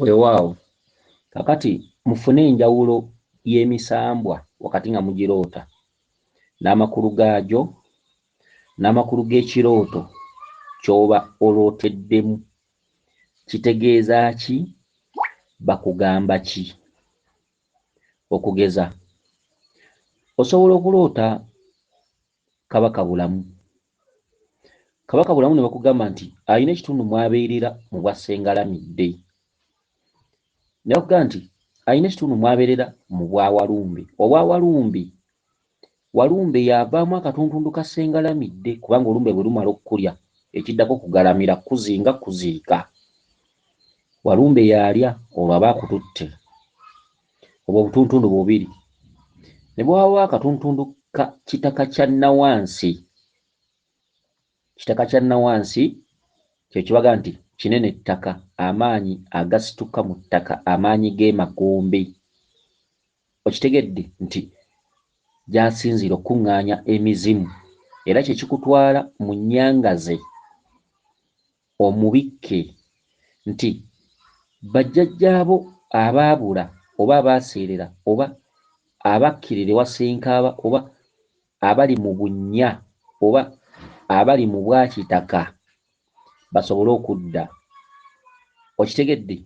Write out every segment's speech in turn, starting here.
Weewaawo, kakati mufune enjawulo y'emisambwa wakati nga mugiroota, n'amakulu gaagyo, n'amakulu g'ekirooto ky'oba olooteddemu. Kitegeeza ki? Bakugamba ki? Okugeza, osobola okuloota Kabaka Bulamu. Kabaka Bulamu ne bakugamba nti alina ekitundu mw'abeerera mu bwa Ssengalamidde. Ne bakugamba nti alina ekitundu mw'abeerera mu bwa Walumbe. Obwa Walumbe, Walumbe y'avaamu akatuntundu ka Ssengalamidde kubanga olumbe bwe lumala okukulya ekiddako kugalamira, kuzinga, kuziika. Walumbe y'alya olwo aba akututte. Obwo obutuntundu bubiri. Ne bwe wabaawo akatuntundu ka Kitaka kya Nawansi. Kitaka kya Nawansi kye kibaga nti kinene ettaka, amaanyi agasituka mu ttaka, amaanyi g'emagombe. Okitegedde nti gy'asinziira okukuŋŋaanya emizimu era kye kikutwala mu nnyanga ze omubikke nti bajjajjaabo abaabula oba abaaseerera oba abakkirira ewa Ssenkaaba oba abali mu bunnya oba abali mu bwakitaka basobole okudda. Okitegedde?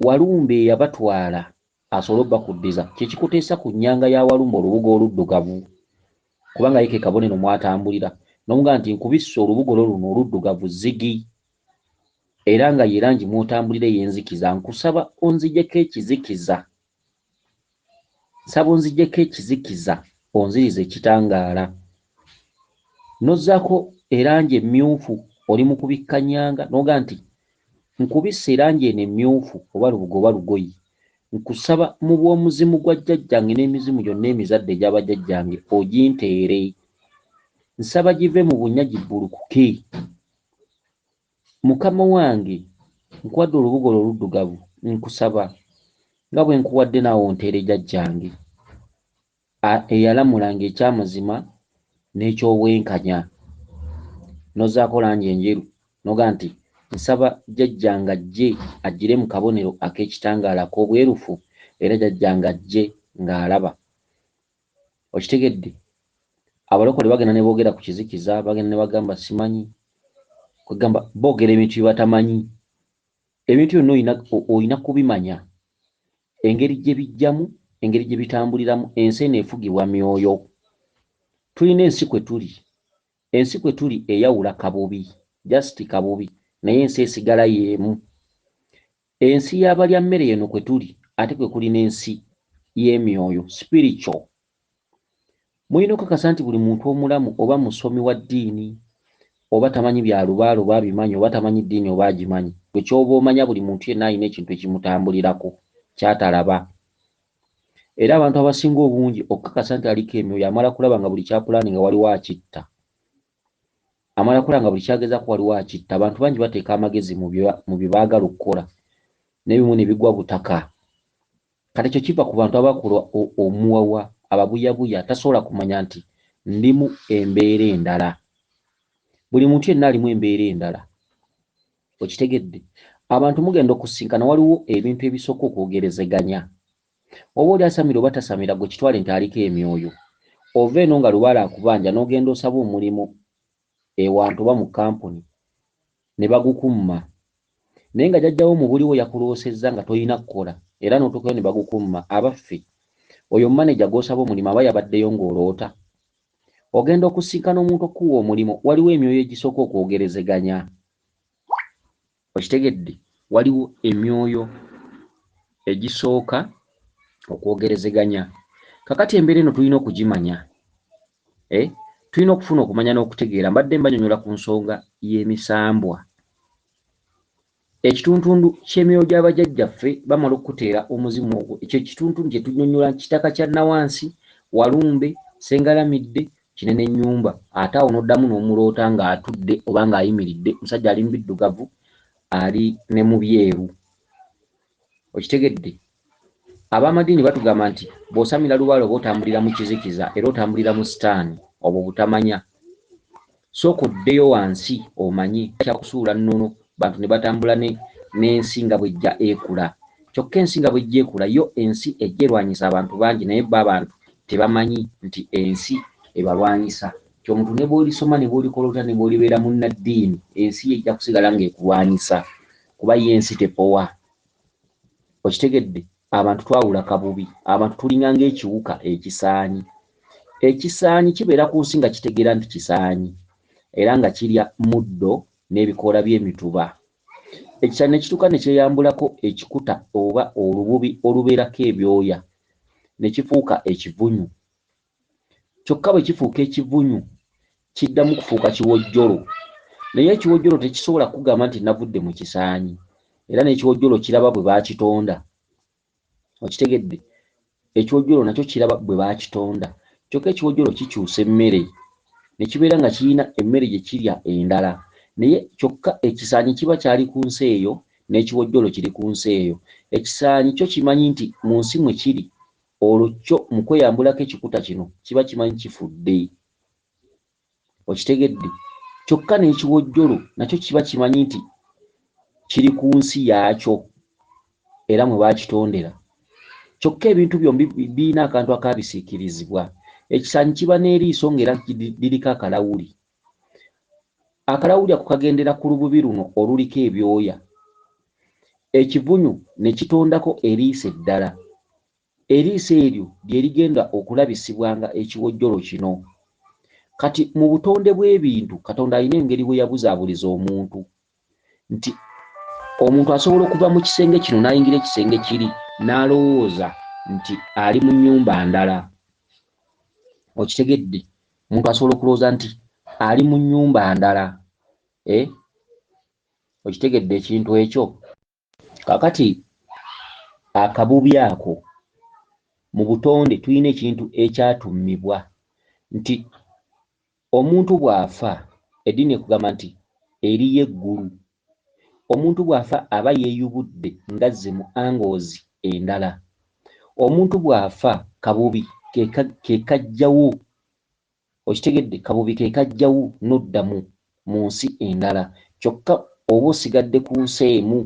Walumbe eyabatwala asobole obbakuddiza kye kikuteesa ku nnyanga ya Walumbe olubugo oluddugavu kubanga ye ke kabonero mw'atambulira n'omugamba nti nkubisse olubugo lwo luno oluddugavu zzigi era nga ye langi mw'otambulira ey'enzikiza nkusaba onzigyeko ekizikiza nsaba onzigyeko ekizikiza onzirize ekitangaala n'ozzaako erangi emmyufu oli mu kubikka nnyanga n'ogamba nti nkubisse erangi eno emmyufu oba lubugo oba lugoyi nkusaba mu bw'omuzimu gwa jjajjange n'emizimu gyonna emizadde egya bajjajjange oginteere nsaba give mu bunnya gibbulukuke mukama wange nkuwadde olubugo lwo oluddugavu nkusaba nga bwe nkuwadde naawe onteere jjajjange eyalamulanga ekyamazima n'ekyobwenkanya n'ozzaako langi enjeru n'ogamba nti nsaba jjajjange ajje ajjire mu kabonero ak'ekitangaala ak'obwerufu era jjajjange ajje ng'alaba. Okitegedde? Abalokole bagenda ne boogera ku kizikiza, bagenda ne bagamba simanyi, kwegamba boogera ebintu bye batamanyi. Ebintu byonna olina olina kubimanya engeri gye bijjamu, engeri gye bitambuliramu. Ensi eno efugibwa myoyo. Tulina ensi kwe tuli. Ensi kwe tuli eyawula kabubi, just kabubi, naye ensi esigala y'emu. Ensi y'abalya mmere y'eno kwe tuli ate kwe kuli n'ensi y'emyoyo, spiritual. Mulina okukakasa nti buli muntu omulamu oba musomi wa ddiini oba tamanyi bya lubaale oba abimanyi oba tamanyi ddiini oba agimanyi, gwe ky'oba omanya buli muntu yenna alina ekintu ekimutambulirako ky'atalaba. Era abantu abasinga obungi okukakasa nti aliko emyoyo amala kulaba nga buli ky'apulaaninga waliwo akitta. Amala kulaba nga buli ky'agezaako waliwo akitta. Abantu bangi bateeka amagezi mu bye baagala okukola n'ebimu ne bigwa butaka. Kati ekyo kiva ku bantu abakola omuwawa, ababuyabuya, tasobola kumanya nti ndimu embeera endala. Buli muntu yenna alimu embeera endala. Okitegedde? Abantu mugenda okusisinkana waliwo ebintu ebisooka okwogerezeganya. Oba oli asamira oba tasamira gwe kitwale nti aliko emyoyo. Ova eno nga lubaale akubanja n'ogenda osaba omulimu ewantu oba mu kkampuni ne bagukumma. Naye nga jjajja wo mu buliwo yakuloosezza nga tolina kukola era n'otuukayo ne bagukumma. Abaffe, oyo maneja gw'osaba omulimu aba yabaddeyo ng'oloota? Ogenda okusisinkana omuntu okukuwa omulimu waliwo emyoyo egisooka okwogerezeganya. Okitegedde? Waliwo emyoyo egisooka okwogerezeganya. Kakati embeera eno tulina okugimanya. Eh? Tulina okufuna okumanya n'okutegeera. Mbadde mbanyonyola ku nsonga y'emisambwa. Ekituntundu ky'emyoyo gya bajjajjaffe bamala okukuteera omuzimu ogwo. Ekyo ekituntundu kye tunyonyola kitaka kya Nawansi, Walumbe, Ssengalamidde, Kinene nnyumba. Ate awo n'oddamu n'omuloota ng'atudde oba ng'ayimiridde, musajja ali mu biddugavu, ali ne mu byeru. Okitegedde? Ab'amadiini batugamba nti bw'osamira lubaale oba otambulira mu kizikiza era otambulira mu sitaani, obwo butamanya. Sooka oddeyo wansi omanye kyakusuula nnono bantu ne batambula ne n'ensi nga bw'ejja ekula. Kyokka ensi nga bw'ejja ekula, yo ensi ejja erwanyisa abantu bangi, naye bo abantu tebamanyi nti ensi ebalwanyisa. Nti omuntu ne bw'olisoma ne bw'olikola otya ne bw'olibeera munnaddiini, ensi yo ejja kusigala ng'ekulwanyisa kuba yo ensi tepowa. Okitegedde? Abantu twawula kabubi. Abantu tulinga ng'ekiwuka ekisaanyi. Ekisaanyi kibeera ku nsi nga kitegeera nti kisaanyi era nga kirya muddo n'ebikoola by'emituba. Ekisaanyi ne kituuka ne kyeyambulako ekikuta oba olububi olubeerako ebyoya ne kifuuka ekivunyu. Kyokka bwe kifuuka ekivunyu kiddamu kufuuka kiwojjolo. Naye ekiwojjolo tekisobola kukugamba nti navudde mu kisaanyi era n'ekiwojjolo kiraba bwe baakitonda. Okitegedde? Ekiwojjolo nakyo kiraba bwe baakitonda. Kyokka ekiwojjolo kikyusa emmere ne kibeera nga kirina emmere gye kirya endala. Naye kyokka ekisaanyi kiba kyali ku nsi eyo n'ekiwojjolo kiri ku nsi eyo. Ekisaanyi kyo kimanyi nti mu nsi mwe kiri olwo kyo mu kweyambulako ekikuta kino kiba kimanyi kifudde. Okitegedde? Kyokka n'ekiwojjolo nakyo kiba kimanyi nti kiri ku nsi yaakyo era mwe baakitondera. Kyokka ebintu byombi birina akantu akaabisiikirizibwa. Ekisaanyi kiba n'eriiso ng'era liriko akalawuli. Akalawuli ako kagendera ku lububi luno oluliko ebyoya. Ekivunyu ne kitondako eriiso eddala. Eriiso eryo lye ligenda okulabisibwanga ekiwojjolo kino. Kati mu butonde bw'ebintu Katonda alina engeri we yabuzaabuliza omuntu nti omuntu asobola okuva mu kisenge kino n'ayingira ekisenge kiri n'alowooza nti ali mu nnyumba ndala. Okitegedde? Omuntu asobola okulowooza nti ali mu nnyumba ndala. Eh? Okitegedde ekintu ekyo? Kaakati akabubi ako mu butonde tulina ekintu ekyatummibwa nti omuntu bw'afa eddiini ekugamba nti eriyo eggulu. Omuntu bw'afa aba yeeyubudde ng'azze mu angles endala. Omuntu bw'afa kabubi ke kaggyawo Okitegedde kabubi ke kajjawo n'odda mu mu nsi endala kyokka oba osigadde ku nsi emu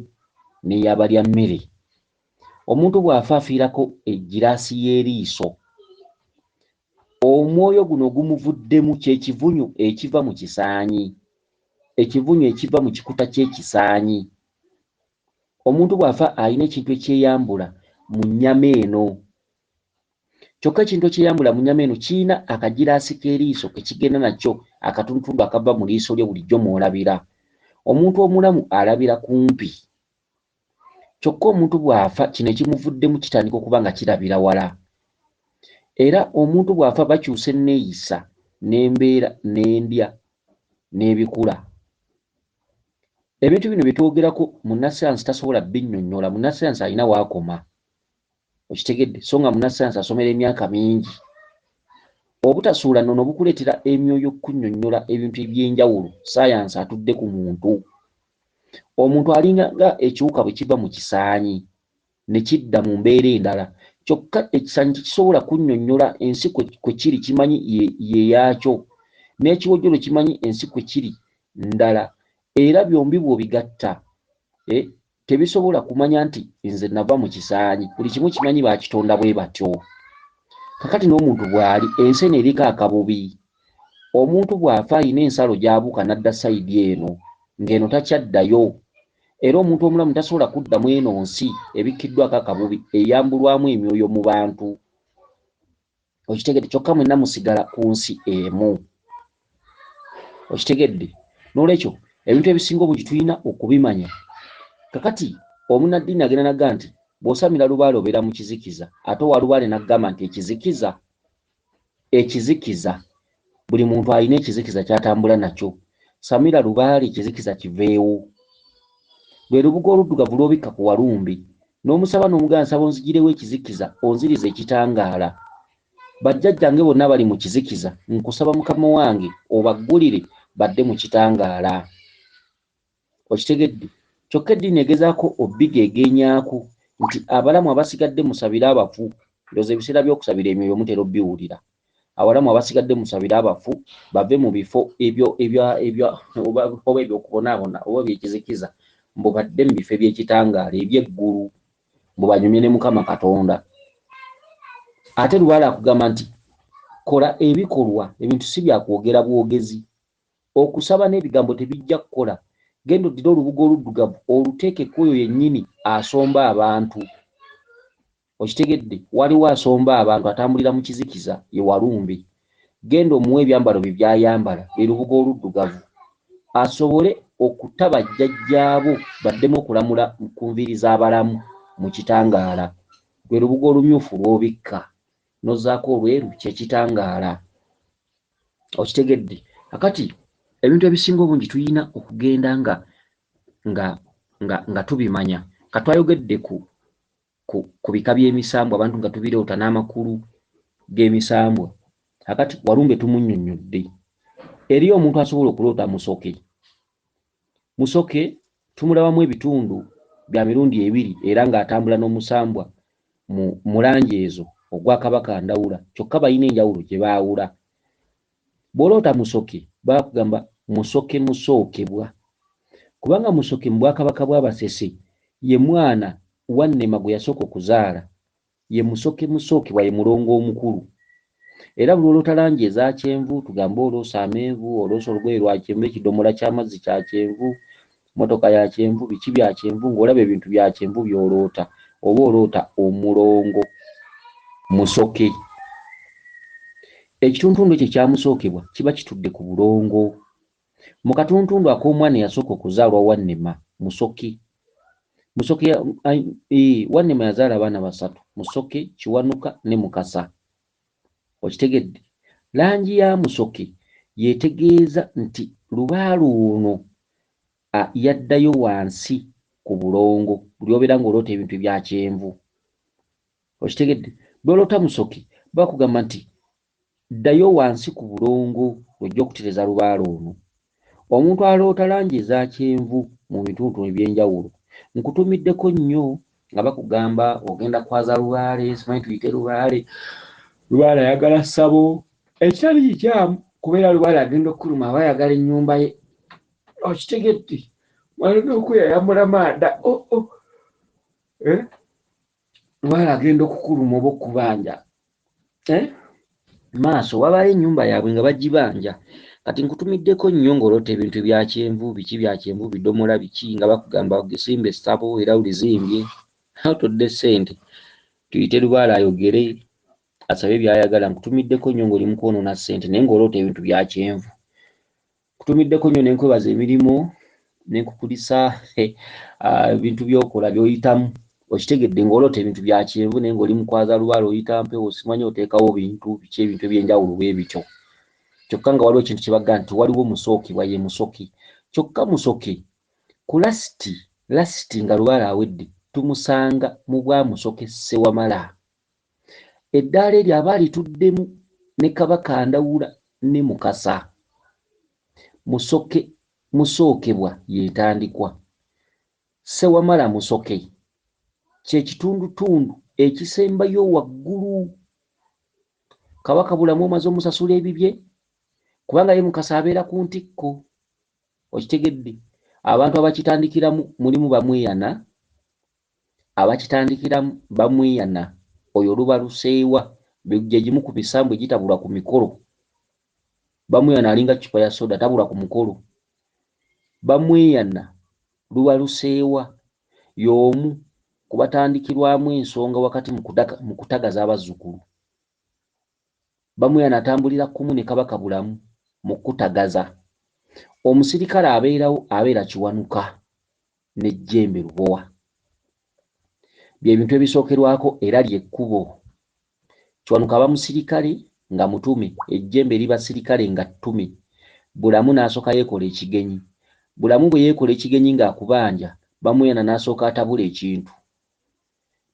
n'eyabalyammere. Omuntu bw'afa afiirako eggiraasi y'eriiso. Omwoyo guno ogumuvuddemu kye kivunyu ekiva mu kisaanyi, ekivunyu ekiva mu kikuta ky'ekisaanyi. Omuntu bw'afa alina ekintu ekyeyambula mu nnyama eno. Kyokka ekintu ekyeyambula mu nnyama eno kirina akagiraasi k'eriiso ke kigenda nakyo akatundutundu akava mu liiso lyo bulijjo mw'olabira. Omuntu omulamu alabira kumpi. Kyokka omuntu bw'afa kino ekimuvuddemu kitandika okuba nga kirabira wala. Era omuntu bw'afa bakyusa enneeyisa n'embeera n'endya n'ebikula. Ebintu bino bye twogerako munnassaayansi tasobola binnyonnyola. Munnassaayansi alina w'akoma. Okitegedde? So nga munnassaayansi asomera emyaka mingi. Obutasuula nnono bukuleetera emyoyo okukunnyonnyola ebintu eby'enjawulo ssaayansi atudde ku muntu. Omuntu alinga nga ekiwuka bwe kiva mu kisaanyi ne kidda mu mbeera endala. Kyokka ekisaanyi tekisobola kunnyonnyola ensi kwe kiri kimanyi ye, ye yaakyo. N'ekiwojjolo kimanyi ensi kwe kiri ndala. Era byombi bw'obigatta, eh, tebisobola kumanya nti nze nava mu kisaanyi. Buli kimu kimanyi baakitonda bwe batyo. Kakati n'omuntu bw'ali, ensi eno eriko akabubi. Omuntu bw'afa alina ensalo gy'abuuka n'adda sayidi eno, ng'eno takyaddayo. Era omuntu omulamu tasobola kudda mu eno nsi ebikkiddwako akabubi eyambulwamu emyoyo mu bantu. Okitegedde? Kyokka mwenna musigala ku nsi emu. Okitegedde? N'olwekyo ebintu ebisinga obungi tulina okubimanya. Kakati omunnaddiini agenda n'agamba nti bw'osamira lubaale obeera mu kizikiza, ate owa lubaale n'agamba nti ekizikiza, ekizikiza, buli muntu alina ekizikiza ky'atambula nakyo. Samira lubaale ekizikiza kiveewo. Lwe lubugo oluddugavu lw'obikka ku walumbe n'omusaba n'omugamba nsaba onzigirewo ekizikiza onzirize ekitangaala. Bajjajjange bonna bali mu kizikiza nkusaba mukama wange obaggulire badde mu kitangaala. Okitegedde? Kyokka eddiini egezaako obigeegeenyaako nti abalamu abasigadde musabire abafu. Ndowooza ebiseera by'okusabira emyoyo mutera obiwulira. Abalamu abasigadde musabire abafu bave mu bifo ebyo ebya ebya oba eby'okubonaabona oba eby'ekizikiza mbu badde mu bifo eby'ekitangaala eby'eggulu, mbu banyumye ne Mukama Katonda. Ate lubaale akugamba nti kola ebikolwa, ebintu si bya kwogera bwogezi. Okusaba n'ebigambo tebijja kukola. Genda oddire olubugo oluddugavu oluteeke ku oyo yennyini asomba abantu. Okitegedde? Waliwo asomba abantu atambulira mu kizikiza, ye Walumbe. Genda omuwe ebyambalo bye by'ayambala, lwe lubugo oluddugavu, asobole okuta bajjajjaabo baddemu okulamula ku nviiri z'abalamu mu kitangaala. Lwe lubugo olumyufu lw'obikka n'ozzaako olweru, kye kitangaala. Okitegedde? Kakati ebintu ebisinga obungi tulina okugenda nga nga nga nga tubimanya. Katwayogedde ku ku ku bika by'emisambwa, abantu nga tubiroota n'amakulu g'emisambwa. Kakati Walumbe tumunnyonnyodde. Eriyo omuntu asobola okuloota Musoke. Musoke tumulabamu ebitundu bya mirundi ebiri era ng'atambula n'omusambwa mu mu langi ezo ogwa Kabaka Ndawula, kyokka balina enjawulo gye baawula. Bw'oloota Musoke bakugamba Musoke musookebwa, kubanga Musoke mu Bwakabaka bw'Abasese ye mwana Wannema gwe yasooka okuzaala, ye Musoke musookebwa, ye mulongo omukulu. Era buli lw'oloota langi eza kyenvu, tugambe oloose amenvu, oloose olugoye lwa kyenvu, ekidomola ky'amazzi kya kyenvu, mmotoka ya kyenvu, biki bya kyenvu, ng'olaba ebintu bya kyenvu by'oloota, oba oloota omulongo Musoke. Ekituntundu ekyo ekyamusookebwa kiba kitudde ku bulongo. Mu katuntundu ak'omwana eyasooka okuzaalwa Wannema, Musoke. Musoke ya, e, Wannema yazaala abaana basatu, Musoke, Kiwanuka ne Mukasa. Okitegedde? Langi ya Musoke y'etegeeza nti lubaale ono yaddayo wansi ku bulongo buli obeera ng'oloota ebintu ebya kyenvu. Okitegedde? Bw'oloota Musoke bakugamba nti ddayo wansi ku bulongo lw'ojja okutereza lubaale ono. Omuntu aloota langi eza kyenvu mu bitundu eby'enjawulo, nkutumiddeko nnyo nga bakugamba ogenda kwaza lubaale, simanyi tuyite lubaale, lubaale ayagala ssabo, ekitali kikyamu kubeera lubaale agenda okukuluma aba ayagala ennyumba ye. Okitegedde? Mala n'okweyayamula maada. Oh, oh. Eh? Lubaale agenda okukuluma oba okukubanja. Eh? Maaso wabayo ennyumba yaabwe nga bagibanja. Kati nkutumiddeko nnyo ng'oloota ebintu ebya kyenvu, biki bya kyenvu, bidomola biki, nga bakugamba osimba essabo era olizimbye, otodde ssente tuyite lubaale ayogere asabe by'ayagala. Nkutumiddeko nnyo ng'oli mu kwonoona ssente naye ng'oloota ebintu bya kyenvu. Nkutumiddeko nnyo ne nkwebaza emirimu ne nkukulisa ebintu by'okola by'oyitamu. Okitegedde ng'oloota ebintu bya kyenvu naye ng'oli mu kwaza lubaale, oyita mpewo, simanyi oteekawo bintu biki, ebintu eby'enjawulo bwe bityo. Kyokka nga waliwo ekintu kye bagamba nti waliwo musookebwa ye Musoke. Kyokka Musoke ku lasiti lasiti nga lubaale awedde tumusanga mu bwa Musoke Ssewamala. Eddaala eryo aba alituddemu ne Kabaka Ndawula ne Mukasa. Musoke musookebwa y'entandikwa. Ssewamala Musoke kye kitundutundu ekisembayo waggulu. Kabaka Bulamu omaze omusasula ebibye kubanga ye Mukasa abeera ku ntikko. Okitegedde? Abantu abakitandikiramu mulimu Bamweyana, abakitandikiramu Bamweyana, oyo luba luseewa, gye gimu ku misambu egitabulwa ku mikolo. Bamweyana alinga ccupa ya soda, tabulwa ku mukolo. Bamweyana luba luseewa y'omu ku batandikirwamu ensonga wakati mu kutagaza abazzukulu. Bamweyana atambulira kumu ne Kabaka Bulamu mu kutagaza. Omusirikale abeerawo abeera Kiwanuka ne Jjembe Lubowa. Bye bintu ebisookerwako era ly'ekkubo. Kiwanuka aba musirikale nga mutume, ejjembe liba sirikale nga ttume. Bulamu n'asooka yeekola ekigenyi. Bulamu bwe yeekola ekigenyi ng'akubanja, Bamweyana n'asooka atabula ekintu.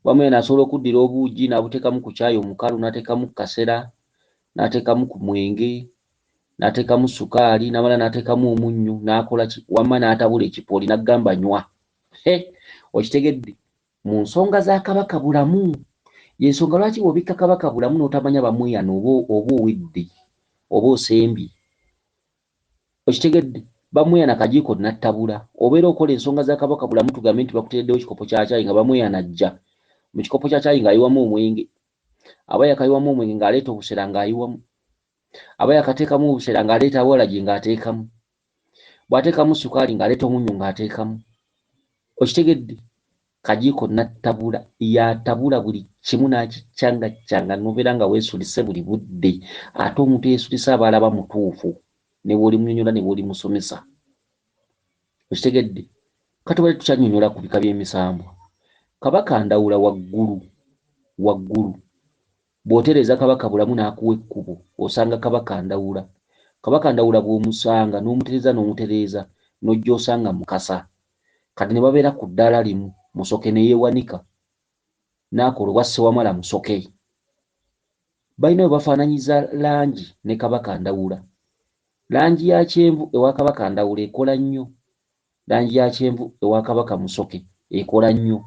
Bamweyana asobola okuddira obuugi n'abuteekamu ku caayi omukalu, n'ateekamu ku kasera, n'ateekamu ku mwenge, n'ateekamu sukaali, n'amala n'ateekamu omunnyo, n'akola ki, wamma n'atabula ekipooli n'agamba nywa. He! Okitegedde? Mu nsonga za Kabaka Bulamu. Y'ensonga lwaki bw'obikka Kabaka Bulamu n'otamanya Bamweyana oba oba owedde, oba osembye. Okitegedde? Bamweyana kajiiko nattabula. Obeera okola ensonga za Kabaka Bulamu, tugambe nti bakuteereddewo ekikopo kya caayi, nga Bamweyana ajja mu kikopo kya caayi ng'ayiwamu omwenge. Aba yakayiwamu omwenge ng'aleeta obusera ng'ayiwamu. Aba yakateekamu obusera ng'aleeta walagi ng'ateekamu. Bw'ateekamu sukaali ng'aleeta omunnyo ng'ateekamu. Okitegedde? Kajiiko nattabula yatabula buli kimu n'akiccangaccanga n'obeera nga weesulise buli budde. Ate omuntu eyeesulise aba alaba mutuufu ne bw'olimunyonnyola ne bw'olimusomesa. Okitegedde? Katubadde tukyannyonnyola ku bika by'emisambwa. Kabaka Ndawula waggulu waggulu. Bw'otereeza Kabaka Bulamu n'akuwa ekkubo osanga Kabaka Ndawula. Kabaka Ndawula bw'omusanga n'omutereeza n'omutereeza n'ojja osanga Mukasa. Kati ne babeera ku ddaala limu, Musoke ne yeewanika n'akola obwa Ssewamala Musoke. Balina we bafaananyiza langi ne Kabaka Ndawula. Langi ya kyenvu ewa Kabaka Ndawula ekola nnyo. Langi ya kyenvu ewa Kabaka Musoke ekola nnyo.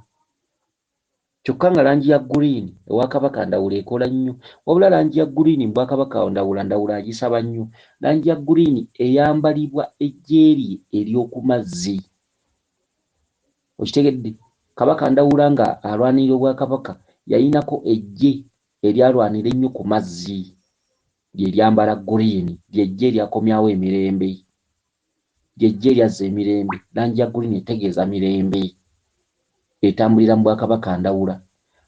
Kyokka nga langi ya green ewa Kabaka Ndawula ekola nnyo. Wabula langi ya green mu bwakabaka Ndawula, Ndawula agisaba nnyo. Langi ya green eyambalibwa eggye lye ery'oku mazzi. Okitegedde? Kabaka Ndawula nga alwanirira obwakabaka yayinako eggye eryalwanira ennyo ku mazzi, lye lyambala green, ly'eggye eryakomyawo emirembe, ly'eggye eryazza emirembe. Langi ya green etegeeza mirembe, etambulira mu bwakabaka Ndawula.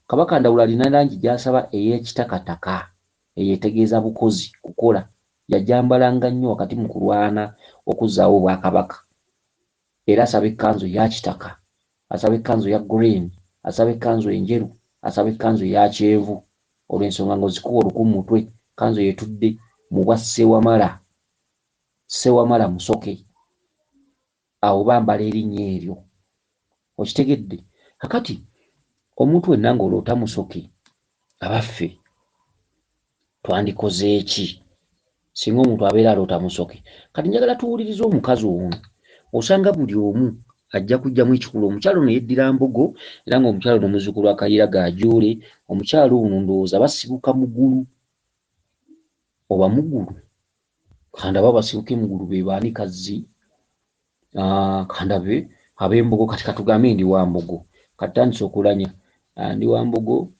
Kabaka Ndawula alina langi gy'asaba ey'ekitakataka, eyo etegeeza bukozi, kukola. Yagyambalanga nnyo wakati mu kulwana okuzzaawo obwakabaka. Era asaba ekkanzu eya kitaka, asaba ekkanzu eya green, asaba ekkanzu enjeru, asaba ekkanzu eya kyenvu. Olw'ensonga ng'ozikuba oluku mu mutwe, kkanzu eyo etudde mu bwa Ssewamala, Ssewamala Musoke. Awo bambala erinnya eryo. Okitegedde? Kakati omuntu wenna ng'oloota Musoke, abaffe twandikoze ki singa omuntu abeera aloota Musoke? Kati njagala tuwulirize omukazi ono. Osanga buli omu ajja kujjamu ekikulu. Omukyalo ono yeddira Mbogo, era ng'omukyalo ono muzzukulu wa Kayiira Gajuule. Omukyalo ono ndowooza basibuka Mugulu oba Mugulu. Kandabe abasibuka e Mugulu be baani kazzi? Kandabe ab'Embogo. Kati katugambe ndi wa Mbogo. Kati tandise okulanya. Ndi wa Mbogo,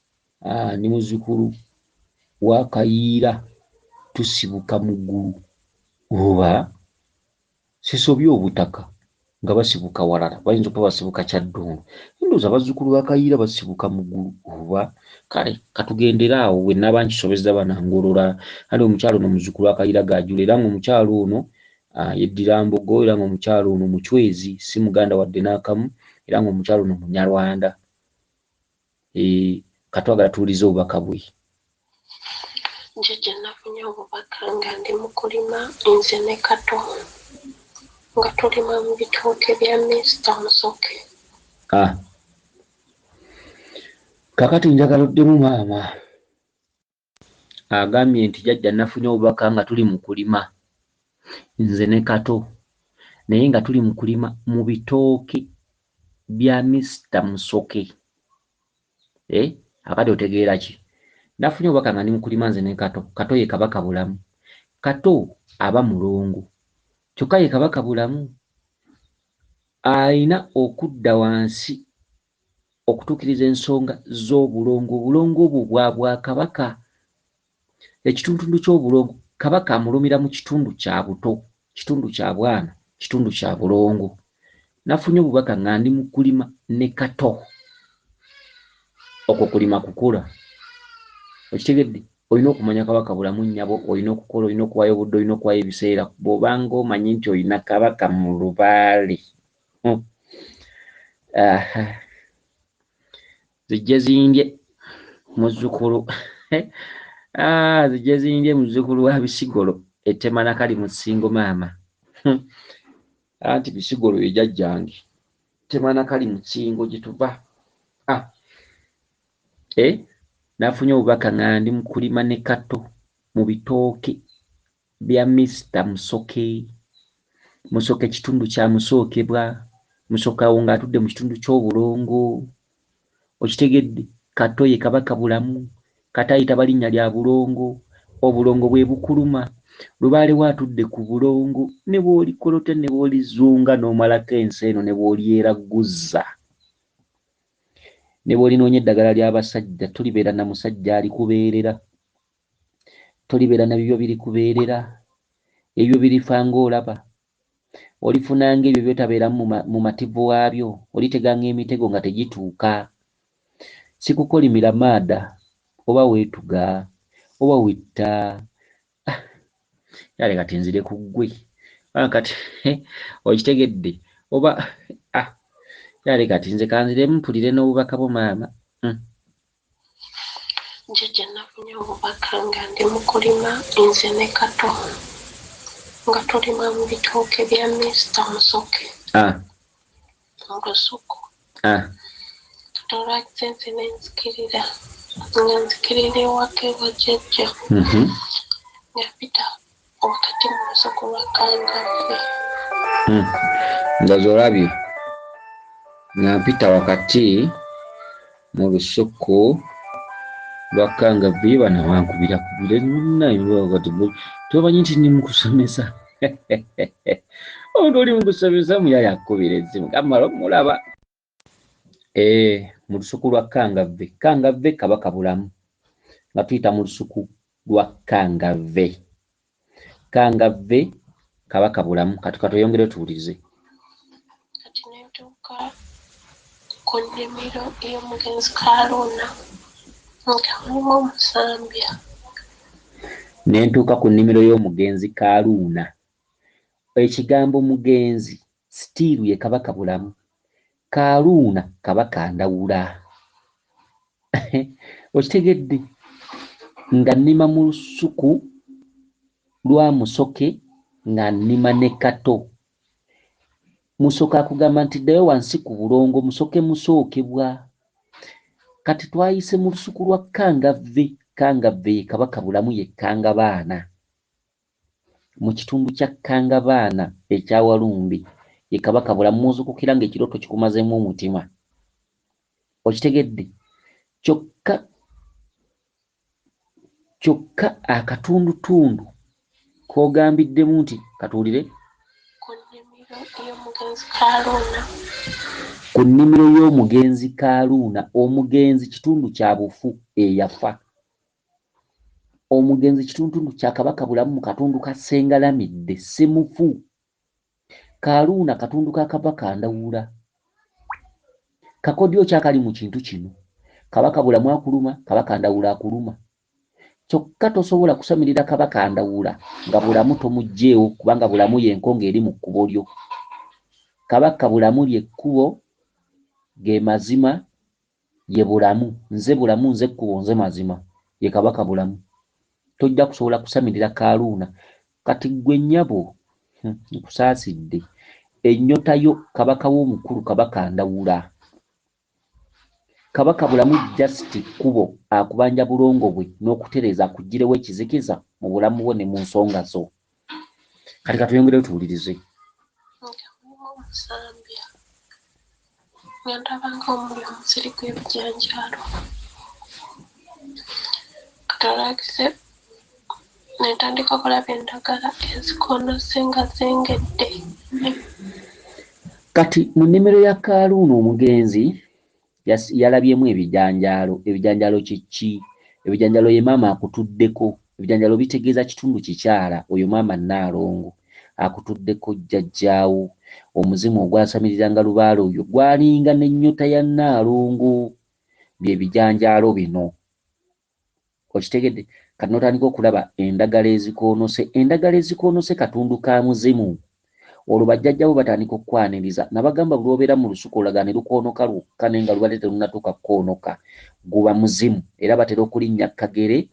ndi muzzukulu wa Kayiira, tusibuka Mugulu. Oba sisobye obutaka nga basibuka walala, bayinza okuba basibuka Kyaddondo. Ndowooza abazzukulu ba Kayiira basibuka Mugulu oba kale katugendere awo, bwe nnaaba nkisobezza banangolola. Kale omukyalo ono muzzukulu wa Kayiira Gajuule, era ng'omukyalo ono yeddira Mbogo, era ng'omukyalo ono Muchwezi, si Muganda wadde n'akamu, era ng'omukyalo ono Munyarwanda. Katwagala tuwulize obubaka bwe. Jjajja, nafunye obubaka nga ndi mu kulima nze ne Kato, nga tulima mu bitooke bya Mr Musoke. Kakati njagala oddemu maama. Agambye nti jjajja nafunye obubaka nga tuli mu kulima nze ne Kato, naye nga tuli mu kulima mu bitooke bya Mr Musoke. Akati otegeera ki? Nafunye obubaka nga ndi mu kulima nze ne Kato. Kato ye Kabaka Bulamu. Kato aba mulongo, kyokka ye Kabaka Bulamu. Alina okudda wansi okutuukiriza ensonga z'obulongo. Obulongo obwo bwa bwakabaka. Ekitundutundu ky'obulongo Kabaka amulumira mu kitundu kya buto, kitundu kya bwana, kitundu kya bulongo. Nafunye obubaka nga ndi mu kulima ne Kato. Okwo kulima kukola. Okitegedde? Olina okumanya Kabaka Bulamu nnyabo, olina okukola, olina okuwaayo obudde, olina okuwaayo ebiseera. Bw'obanga omanyi nti olina Kabaka mu lubaale. Zijje zindye muzzukulu. Zijje zindye muzzukulu wa Bisigolo ettema nakali mu ssingo maama. Anti Bisigolo ye jjajjange. Ttema nakali mu ssingo gye tuva. Nafunye obubaka nga ndi mu kulima ne Kato mu bitooke bya Mr Musoke. Musoke kitundu kya Musookebwa. Musoke awo ng'atudde mu kitundu ky'obulongo. Okitegedde? Kato ye Kabaka Bulamu. Kato ayitaba linnya lya bulongo. Obulongo bwe bukuluma. Lubaale we atudde ku bulongo, ne bw'olikolota ne bw'olizunga n'omalako ensi eno ne bw'olyeraguzza. Ne bw'olinoonya eddagala ly'abasajja tolibeera na musajja alikubeerera. Tolibeera na bibyo birikubeerera. Ebyo birifa ng'olaba. Olifunanga ebyo by'otabeera mumativu waabyo, oliteganga emitego nga tegituuka. Sikukolimira maada, oba weetuga, oba wetta. Yale kati nzire ku ggwe. Kati okitegedde oba yale kati nze kanziremu mpulire n'obubaka bwo maama. Jjajja nafunye obubaka nga ndi mu kulima nze ne Kato nga tulima mu bitooke bya Minisita Musoke mu lusuku. Kati olwakise nze ne nzikirira nga nzikirira ewaka ewa jjajja nga mpita wakati mu lusuku lwa Kangavve. Ndowooza olabye nga mpita wakati mu lusuku lwa Kangavve bano bankubira kubira tomanyi nti ndi mu kusomesa. Omuntu oli mu kusomesa muyaaye akukubira essimu kamala omulaba. Mu lusuku lwa Kangavve. Kangavve Kabaka Bulamu. Nga tuyita mu lusuku lwa Kangavve. Kangavve Kabaka Bulamu. Kati katweyongere tuwulirize. Kati ne ntuuka ku nnimiro y'omugenzi Kaaluuna nga mulimu omusambya. Ne ntuuka ku nnimiro y'omugenzi Kaaluuna. Ekigambo mugenzi sitiiru ye Kabaka Bulamu. Kaaluuna Kabaka Ndawula. Okitegedde nga nnima mu lusuku lwa Musoke nga nnima ne Kato. Musoke akugamba nti ddayo wansi ku bulongo, Musoke musookebwa. Kati twayise mu lusuku lwa Kangavve. Kangavve ye Kabaka Bulamu ye Kangabaana. Mu kitundu kya Kangabaana ekya Walumbi ye Kabaka Bulamu mw'ozukukira ng'ekirooto kikumazeemu omutima. Okitegedde? Kyokka akatundutundu k'ogambiddemu nti katuwulire. Ku nnimiro y'omugenzi Kaaluuna. Ku nnimiro y'omugenzi Kaaluuna. Omugenzi kitundu kya bufu eyafa. Omugenzi kitundutundu kya Kabaka Bulamu mu katundu ka Ssengalamidde Ssemufu. Kaaluuna katundu ka Kabaka Ndawula. Kakodyo ki akali mu kintu kino? Kabaka Bulamu akuluma, Kabaka Ndawula akuluma. Kyokka tosobola kusamirira Kabaka Ndawula nga Bulamu tomuggyeewo kubanga Bulamu y'enkonge eri mu kkubo lyo. Kabaka Bulamu ly'ekkubo, ge mazima, ye Bulamu. Nze Bulamu, nze kkubo, nze mazima. Ye Kabaka Bulamu. Tojja kusobola kusamirira Kaaluuna. Kati ggwe nnyabo, nkusaasidde. Ennyota yo Kabaka w'omukulu Kabaka Ndawula. Kabaka Bulamu just kkubo akubanja bulongo bwe n'okutereeza akuggyirewo ekizikiza mu bulamu bwo ne mu nsonga zo. Kati katweyongereyo tuwulirize. Nga mulimu omusambya. Nga ndaba ng'omuli omusiri gw'ebijanjaalo. Kati olwakise ne ntandika okulaba endagala ezikoonose nga zengedde. Kati mu nnimiro ya Kaaluuna omugenzi yalabyemu ebijanjaalo. Ebijanjaalo kiki? Ebijanjaalo ye maama akutuddeko. Ebijanjaalo bitegeeza kitundu kikyala. Oyo maama Nnaalongo akutuddeko jjajjaawo. Omuzimu ogwasamiriranga lubaale oyo gwalinga n'ennyota ya Nnaalongo. Bye bijanjaalo bino. Okitegedde? Kati n'otandika okulaba endagala ezikoonose. Endagala ezikoonose katundu ka muzimu. Olwo bajjajjabo batandika okukwaniriza. Nabagamba buli lw'obeera mu lusuku olulagala ne lukoonoka lwokka naye nga lubadde terunnatuuka kukoonoka. Guba muzimu. Era batera okulinnya kkagere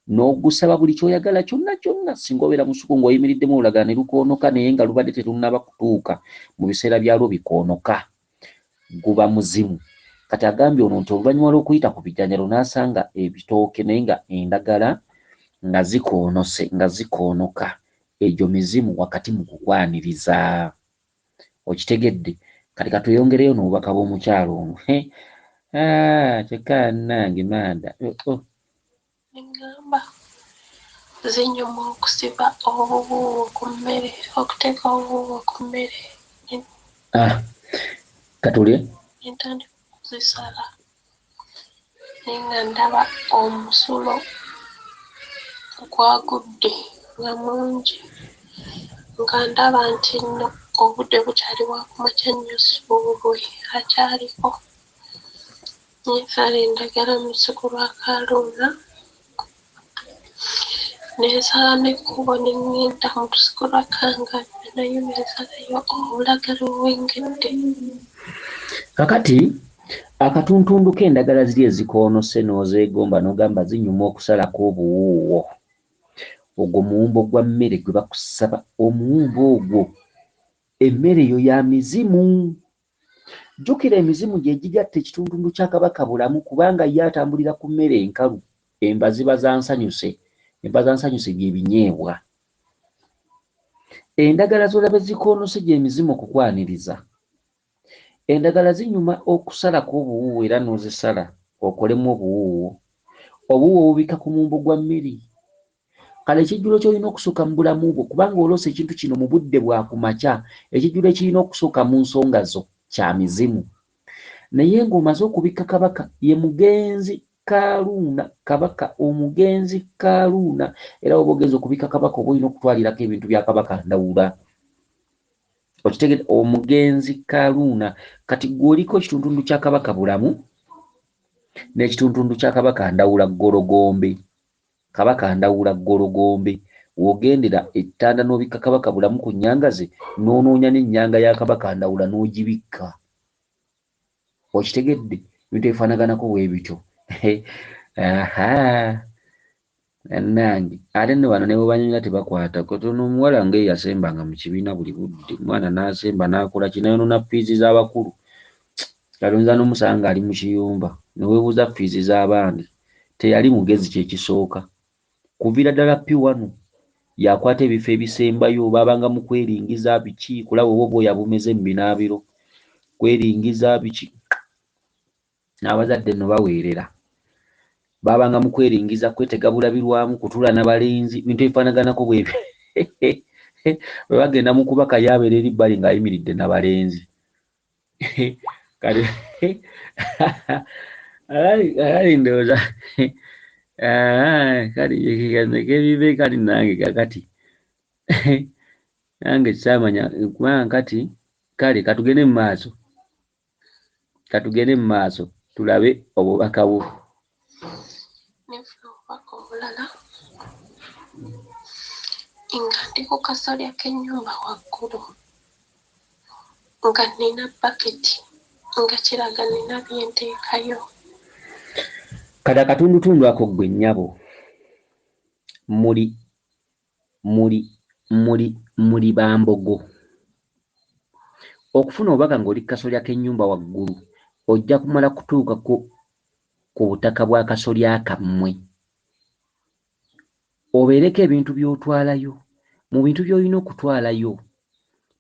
n'ogusaba buli ky'oyagala kyonna kyonna. Singa obeera mu lusuku ng'oyimiriddemu olulagala ne lukoonoka naye nga lubadde terunnaba kutuuka mu biseera byalwo bikoonoka. Guba muzimu. Kati agambye ono nti oluvannyuma lw'okuyita ku bijanjaalo n'asanga ebitooke naye nga endagala nga zikoonose, nga zikoonoka. Egyo mizimu wakati mu kukwaniriza. Okitegedde? Kati katweyongereyo n'obubaka bw'omukyalo ono. Kyokka nnange maada. Ne ŋŋamba Zinyuma okusiba obuwuuwo ku mmere, okuteeka obuwuuwo ku mmere. Ah, katulye. Ntandika okuzisala naye nga ndaba omusulo gwagudde nga mungi, nga ndaba nti nno obudde bukyali bwa kumakya nnyo, Ssuulwe akyaliko. Nensala endagala mu lusuku lwa Kaluuna, nensala n'ekkubo ne ŋŋenda mu lusuku lwa Kangavve, nayo nensalayo obulagala obwengedde. Kakati akatuntundu k'endagala ziri ezikoonose n'ozeegomba n'ogamba zinyuma okusalako obuwuuwo. Ogwo muwumbo gwa mmere gwe bakusaba. Omuwumbo ogwo emmere eyo ya mizimu. Jjukira emizimu gye gigatta ekituntundu kya Kabaka Bulamu, kubanga ye atambulira ku mmere enkalu. Enva ziba za nsanyuse, enva za nsanyuse bye binyeebwa. Endagala z'olaba ezikoonose gy'emizimu okukwaniriza. Endagala zinyuma okusalako obuwuuwo era n'ozisala okolemu obuwuuwo. Obuwuuwo obubikka ku muwumbo gwa mmere. Kale ekijjulo ky'olina okusooka mu bulamu bwo, kubanga oloose ekintu kino mu budde bwa ku makya, ekijjulo ekirina okusooka mu nsonga zo kya mizimu. Naye ng'omaze okubikka Kabaka, ye mugenzi Kaluuna, Kabaka omugenzi Kaluuna. Era oba ogenze okubikka Kabaka oba olina okutwalirako ebintu bya Kabaka Ndawula. Okitegedde? Omugenzi Kaluuna. Kati ggwe oliko ekituntundu kya Kabaka Bulamu n'ekituntundu kya Kabaka Ndawula Ggologombe. Kabaka Ndawula Ggologombe. W'ogendera ettanda n'obikka Kabaka Bulamu ku nnyanga ze, n'onoonya n'ennyanga ya Kabaka Ndawula n'ogibikka. Okitegedde? Ebintu ebifaanaganako bwe bityo. Aha! Bannange, ate nno bano ne bwe banyumya tebakwata. Katono omuwala nga eyasembanga mu kibiina buli budde, omwana n'asemba n'akola ki, n'ayonoona fiizi z'abakulu. Kati oyinza n'omusanga ng'ali mu kiyumba, ne weebuuza fiizi z'abandi. Teyali mugezi kye kisooka. Kuviira ddala P1 yakwata ebifo ebisembayo, baabanga mu kweringiza biki, kulaba oba obwoya bumeze mu binaabiro, kweringiza biki. N'abazadde nno baweerera. Baabanga mu kweringiza, kwetega bulabirwamu, kutuula na balenzi, bintu ebifaanaganako bwebyo. Bwe bagenda mu kubaka ye abeera eri bbali ng'ayimiridde na balenzi. Kale akali ndowooza kale kebibe kali nange kakati nange saamanya kubanga kati kale katugende mu maaso, katugende mu maaso tulabe obubaka bwo. Nenfuna obubaka obulala nga ndi ku kasolya k'ennyumba waggulu, nga nnina baketi, nga kiraga nnina bye nteekayo. Kati akatundutundu ako ggwe nnyabo muli muli muli muli bambogo. Okufuna obubaka ng'oli ku kasolya k'ennyumba waggulu ojja kumala kutuuka ku ku butaka bw'akasolya kammwe. Obeereko ebintu by'otwalayo. Mu bintu by'olina okutwalayo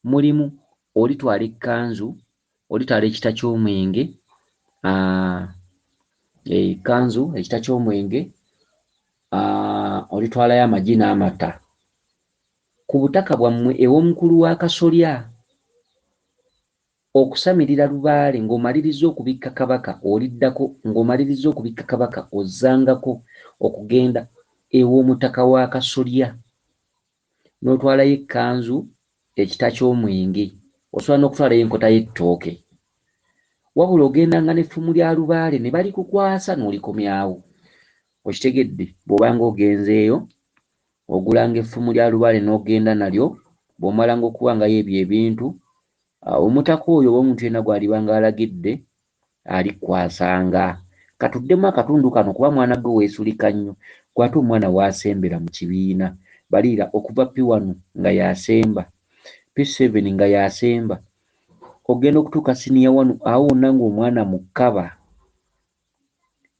mulimu olitwala ekkanzu, olitwala ekita ky'omwenge, ekkanzu, ekita ky'omwenge, olitwalayo amagi n'amata. Ku butaka bwammwe ew'omukulu w'akasolya, okusamirira lubaale ng'omalirizza okubikka Kabaka oliddako, ng'omalirizza okubikka Kabaka ozzangako okugenda ew'omutaka w'akasolya n'otwalayo ekkanzu, ekita ky'omwenge, osobola n'okutwalayo enkota y'ettooke. Wabula ogendanga n'effumu lya lubaale ne balikukwasa n'olikomyawo. Okitegedde? Bw'obanga ogenzeeyo ogulanga effumu lya lubaale n'ogenda nalyo, bw'omalanga okuwangayo ebyo ebintu, omutaka oyo oba omuntu yenna gw'alibanga alagidde alikukwasanga. Katuddemu akatundu kano kuba mwana gwe weesulika nnyo. Ggwe ate omwana w'asembera mu kibiina. Baliira okuva P1 nga y'asemba, P7 nga y'asemba, ogenda okutuuka siniya wanu awo wonna ng'omwana mu kkaba.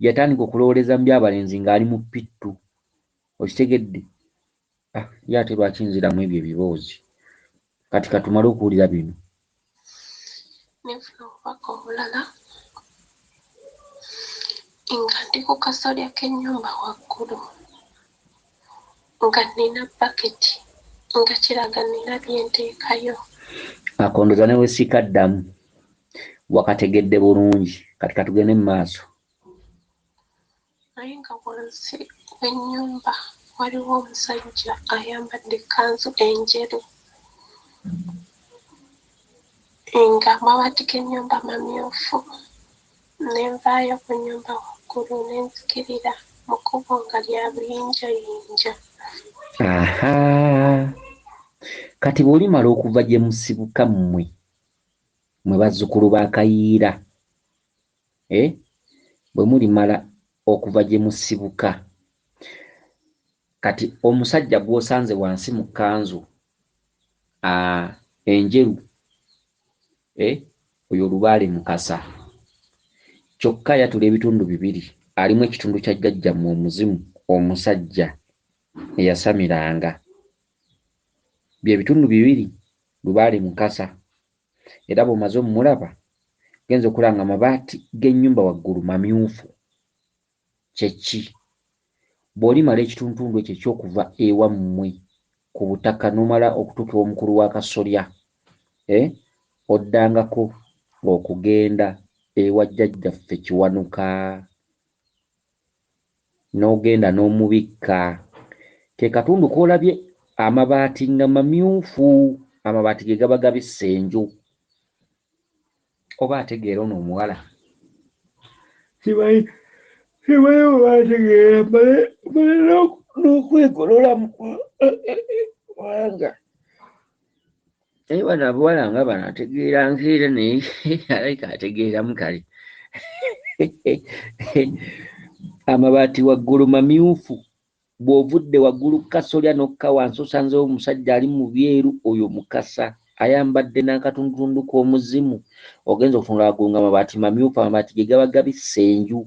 Yatandika okulowooleza mu by'abalenzi ng'ali mu P2. Okitegedde? Ah, ye ate lwaki nziramu ebyo ebiboozi? Kati katumale okuwulira bino. Nenfuna obubaka obulala nga ndi ku kasolya k'ennyumba waggulu, Nga nnina baketi, nga kiraga nnina bye nteekayo. Akondoza ne weesika ddamu, wakategedde bulungi. Kati katugende mu maaso. Naye nga wansi w'ennyumba waliwo omusajja ayambadde ekkanzu enjeru, nga amabaati g'ennyumba mamyufu. Ne nvaayo ku nnyumba waggulu ne nzikirira mu kkubo nga lya buyinjayinja. Aha, kati bw'olimala okuva gye musibuka mmwe, mwe bazzukulu ba Kayiira, bwe mulimala okuva gye musibuka, kati omusajja gw'osanze wansi mu kkanzu enjeru, oyo Lubaale Mukasa. Kyokka ayatula ebitundu bibiri, alimu ekitundu kya jjajjammwe omuzimu omusajja eyasamiranga. Bye bitundu bibiri Lubaale Mukasa. Era bw'omaze omulaba, genza okulaba nga amabaati g'ennyumba waggulu mamyufu. Kye ki? Bw'olimala ekitundutundu ekyo eky'okuva ewammwe ku butaka n'omala okutuuka ew'omukulu w'akasolya, oddangako okugenda ewa jjajjaffe Kiwanuka, n'ogenda n'omubikka. Ke katundu k'olabye amabaati nga mamyufu, amabaati ge gaba gabisse enju. Oba ategeera ono omuwala? Simanyi oba ategeera, mmale n'okwegololamu kubanga naye bano abawala nga bano ategeera nkeera, naye alabika ategeeramu kale. Amabaati waggulu mamyufu, bw'ovudde waggulu ku kasolya n'okka wansi osanzeewo omusajja ali mu byeru, oyo Mukasa, ayambadde n'akatundutundu k'omuzimu. Ogenza okutunula waggulu ng'amabaati mamyufu, amabaati ge gaba gabisse enju.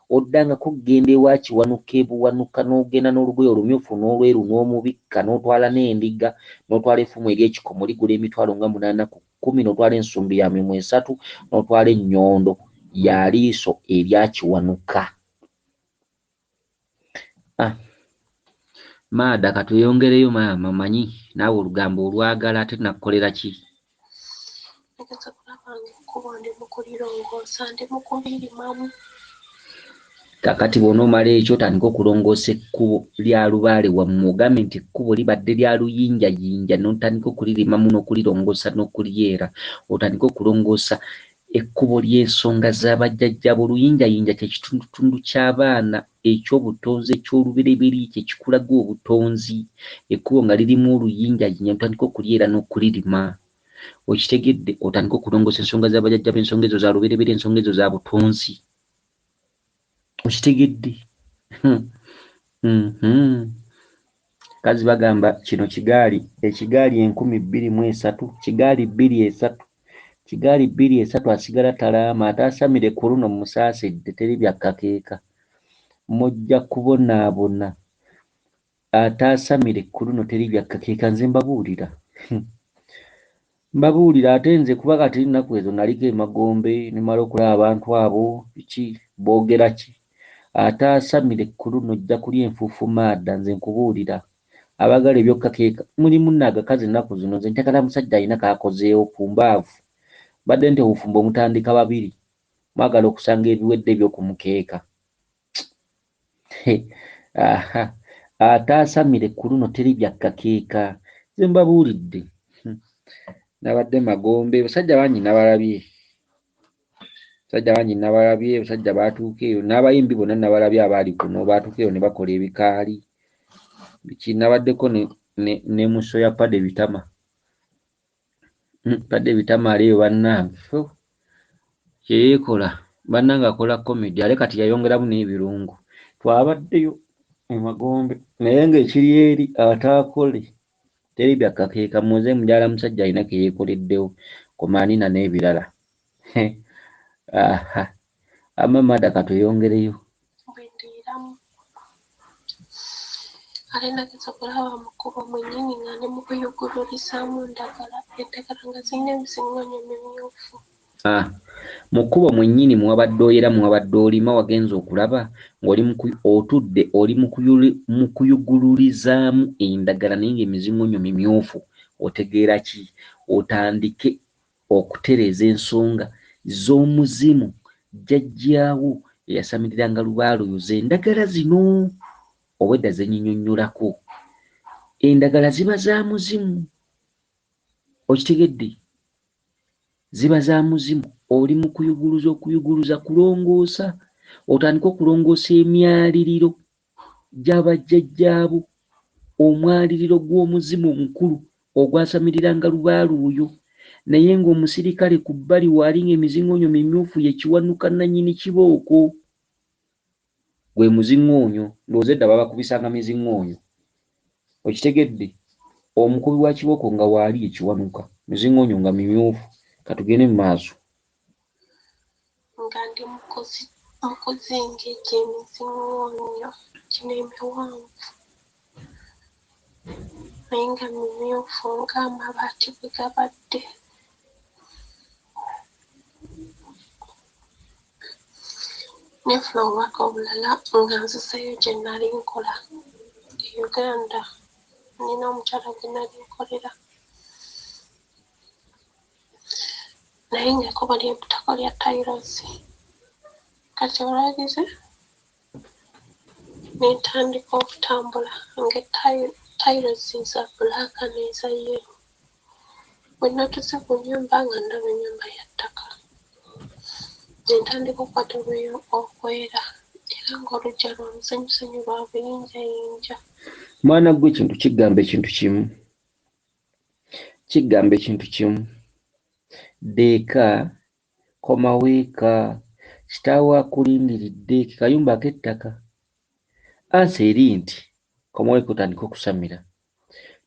Oddangako okugenda ewa Kiwanuka e Buwanuka n'ogenda n'olugoye olumyufu n'olweru n'omubikka n'otwala n'endiga n'otwala effumu ery'ekikomo ligula emitwalo nga 8 ku 10, n'otwala ensumbi ya mimwa esatu, n'otwala ennyondo ya liiso erya Kiwanuka. Maada katweyongereyo maama, manyi naawe olugambo olwagala, ate nakkolera ki? Nageza kulaba ng'ekkubo ndi mu kulirongoosa, ndi mu kulirimamu. Kaakati bw'onoomala ekyo otandike okulongoosa ekkubo lya Lubaale wammwe, ogambe nti ekkubo libadde lya luyinjayinja, n'otandika okulirimamu n'okulirongoosa n'okulyera. Otandike okulongoosa ekkubo ly'ensonga z'abajjajjaabo. Oluyinjayinja kye kitundutundu ky'abaana eky'obutonzi eky'olubereberye, kye kikulaga obutonzi. Ekkubo nga lirimu oluyinjayinja, n'otandika okulyera n'okulirima. Okitegedde? Otandike okulongoosa ensonga z'abajjajjaabo, ensonga ezo za lubereberye, ensonga ezo za butonzi. Okitegedde? Kazi bagamba kino kigaali, ekigaali 2003, kigaali 23, kigaali 23, asigala talaama, ataasamire ku luno musaasidde, teri byakkakeeka. Mujja kubonaabona. Ataasamire ku luno teri byakkakeeka, nze mbabuulira. Mbabuulira ate nze kuba kati ennaku ezo naliko emagombe ne mmala okulaba abantu abo biki boogera ki. Ataasamire ku luno ojja kulya enfuufu maada, nze nkubuulira. Abaagala ebyokkakeeka mulimu nno agakazi ennaku zino, nze njagala musajja alina k'akozeewo pumbaavu. Mbadde nti obufumbo mutandika babiri, mwagala okusanga ebiwedde eby'oku mukeeka. Aha, ataasamire ku luno teri byakkakeeka, nze mbabuulidde. Nabadde magombe, basajja bangi nabalabye. Basajja bangi nabalabye, basajja baatuuka eyo n'abayimbi bonna nabalabye abaali kuno, baatuuka eyo ne bakola ebikaali. Biki nabaddeko ne mu show ya Paddy Bitama. Paddy Bitama ali eyo bannange, kye yeekola bannange akola comedy ate kati yayongeramu n'ebirungo. Twabaddeyo e magombe naye ng'ekiri eri ataakole teri byakkakeeka, muze mukyala musajja alina ke yeekoleddewo komaanina n'ebirala. Aha, amma maada katweyongereyo. Bwe ndiiramu. Ate nageza okulaba mu kkubo mwennyini nga ndi mu kuyugululisaamu ndagala, endagala nga zirina emiziŋŋanyo mimyufu. Mu kkubo mwennyini mwabadde oyera, mwabadde olima, wagenze okulaba ng'oli otudde oli mu kuyugululizaamu endagala naye ng'emizingonyo mimyufu. Otegeera ki? Otandike okutereeza ensonga z'omuzimu jjajjaawo eyasamiriranga lubaale oyo z'endagala zino obwedda ze nnyinnyonnyolako. Endagala ziba za muzimu, okitegedde? Ziba za muzimu. Oli mu kuyuguluza, okuyuguluza kulongoosa, otandike okulongoosa emyaliriro gy'abajjajjaabo, omwaliriro gw'omuzimu omukulu ogwasamiriranga lubaale oyo, naye ng'omusirikale ku bbali waali ng'emizingonyo mimyufu ye Kiwanuka nannyini kibooko. Gwe muzingoonyo, ndowooza edda baabakubisanga mizingoonyo. Okitegedde? Omukubi wa kibooko nga waali ye Kiwanuka, mizingoonyo nga mimyufu. Katugende mu maaso. Nga ndi mu kuzinga egyo emizingoonyo gino emiwanvu naye nga mimyufu ng'amabaati bwe gabadde. Ne nfuna obubaka obulala nga nzizeeyo gye nali nkola e Uganda. Nina omukyala gwe nali nkolera naye ng'ekkubo ly'empitako lya tayirozi. Kati olwagize ne ntandika okutambula nga tayirozi za bbulaaka n'eza yero. Bwe natuuse ku nnyumba nga ndaba ennyumba ya ttaka. Ne ntandika okukwata okwera era ng'oluggya lwa musenyusenyu lwa buyinjayinja. Mwana gwe ekintu kigamba ekintu kimu. Kigamba ekintu kimu. Ddeeka, komawo eka, kitaawo akulindiridde, ke kayumba ak'ettaka. Ansa eri nti komawo eka otandike okusamira.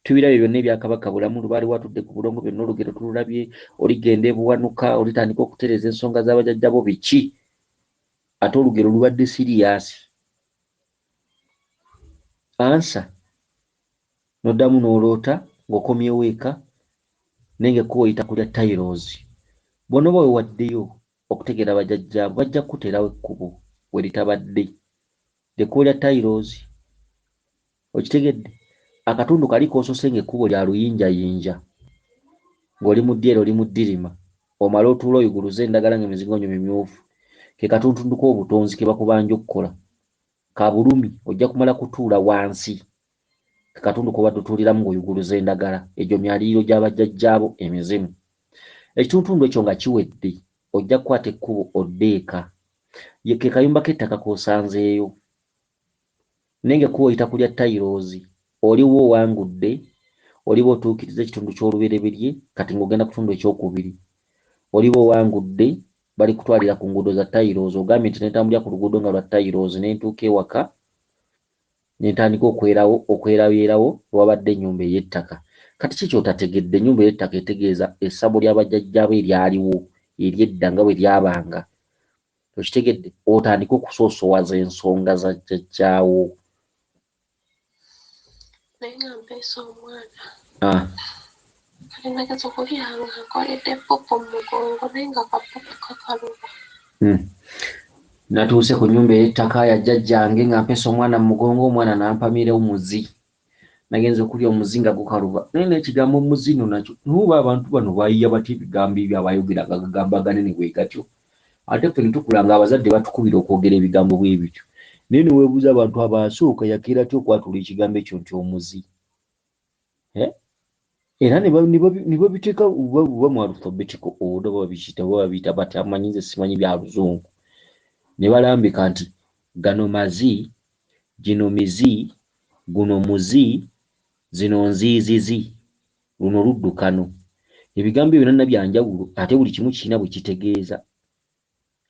Tubirabye byonna ebya Kabaka Bulamu, Lubaale watudde ku bulongo, byonna olugero tululabye, oligenda e Buwanuka, olitandika okutereeza ensonga z'abajjajja bo biki. Ate olugero lubadde siriyaasi. Ansa n'oddamu n'oloota ng'okomyewo eka naye ng'ekkubo oyita ku lya tayiroozi. Bw'onooba weewaddeyo okutegeera bajjajjaabo bajja kukuteerawo ekkubo we litabadde. Ekkubo lya tayiroozi. Okitegedde? Akatundu kali k'osoose ng'ekkubo lya luyinjayinja ng'oli mu ddyera oli mu ddirima omale otuule oyuguluze endagala ng'emizingonyo mimyufu ke katuntundu k'obutonzi ke bakubanja okukola. Ka bulumi ojja kumala kutuula wansi ke katundu k'obadde otuuliramu ng'oyuguluza endagala egyo myaliriro gy'abajjajjaabo emizimu. Ekituntundu ekyo nga kiwedde ojja kukwata ekkubo odde eka. Ye ke kayumba k'ettaka k'osanzeeyo. Naye ng'ekkubo oyita ku lya tayiroozi. Oliwo owangudde, oliba otuukiriza ekitundu ky'olubereberye kati ng'ogenda ku kitundu ekyokubiri. Oliba owangudde balikutwalira ku nguudo za tayiroozi ogambye nti ne ntambulira ku luguudo nga lwa tayiroozi ne ntuuka ewaka ne ntandika okwerawo okwerabyerawo wabadde ennyumba ey'ettaka. Kati ki ky'otategedde? Ennyumba ey'ettaka etegeeza essabo ly'abajjajjaabo eryaliwo ery'edda nga bwe lyabanga. Okitegedde? Otandike okusoosowaza ensonga za jjajjaawo. Naye nga mpeesa omwana. Kati nageza okulya nga nkoledde ppopo mu mugongo naye nga kappopo kakaluba. Natuuse ku nnyumba ey'ettaka ya jjajjange nga mpeesa omwana mu mugongo, omwana n'ampamira omuzi. Nagenze okulya omuzi nga gukaluba. Naye n'ekigambo omuzi nno nakyo naye oba abantu bano baayiiya batya ebigambo ebyo abaayogeranga agagambo aganene bwe gatyo? Ate ffe ne tukula ng'abazadde batukubira okwogera ebigambo bwe bityo. Naye ne weebuuza abantu abaasooka yakeera atya okwatula ekigambo ekyo nti omuzi? Era ne babiteeka oba mu alphabetical order oba babiyita oba babiyita batya amanyi nze simanyi bya Luzungu. Ne balambika nti gano mazi, gino mizi, guno muzi, zino nziizizi, luno luddukano. Ebigambo ebyo byonna bya njawulo ate buli kimu kirina bwe kitegeeza.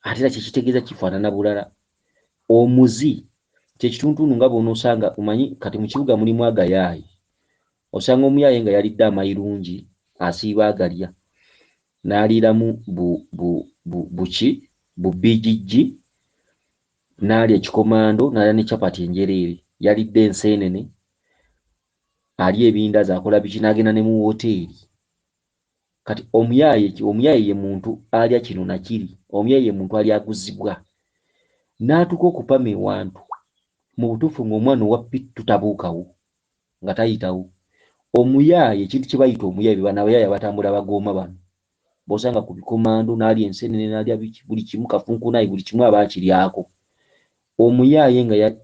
Ate era kye kitegeeza kifaanana bulala. Omuzi kye kituntundu nga bw'onoosanga omanyi kati mu kibuga mulimu agayaayi. Osanga omuyaaye nga yalidde amayirungi asiiba agalya n'aliiramu buki bubijijji n'alya ekikomando n'alya ne capati enjereere. Yalidde enseenene, alya ebindazi akola biki n'agenda ne mu wooteeri. Kati omuyaaye ye muntu alya kino na kiri, omuyaaye ye muntu alyaguzibwa n'atuuka okupama ewantu mu butuufu ng'omwana owa pittu tabuukawo, nga tayitawo. Omuyaaye, ekintu kye bayita omuyaaye, be bano abayaaye abatambula bagooma bano b'osanga ku bikomando, n'alya ensenene, n'alya biki, buli kimu, kafunkunayi, buli kimu aba akiryako. Omuyaaye nga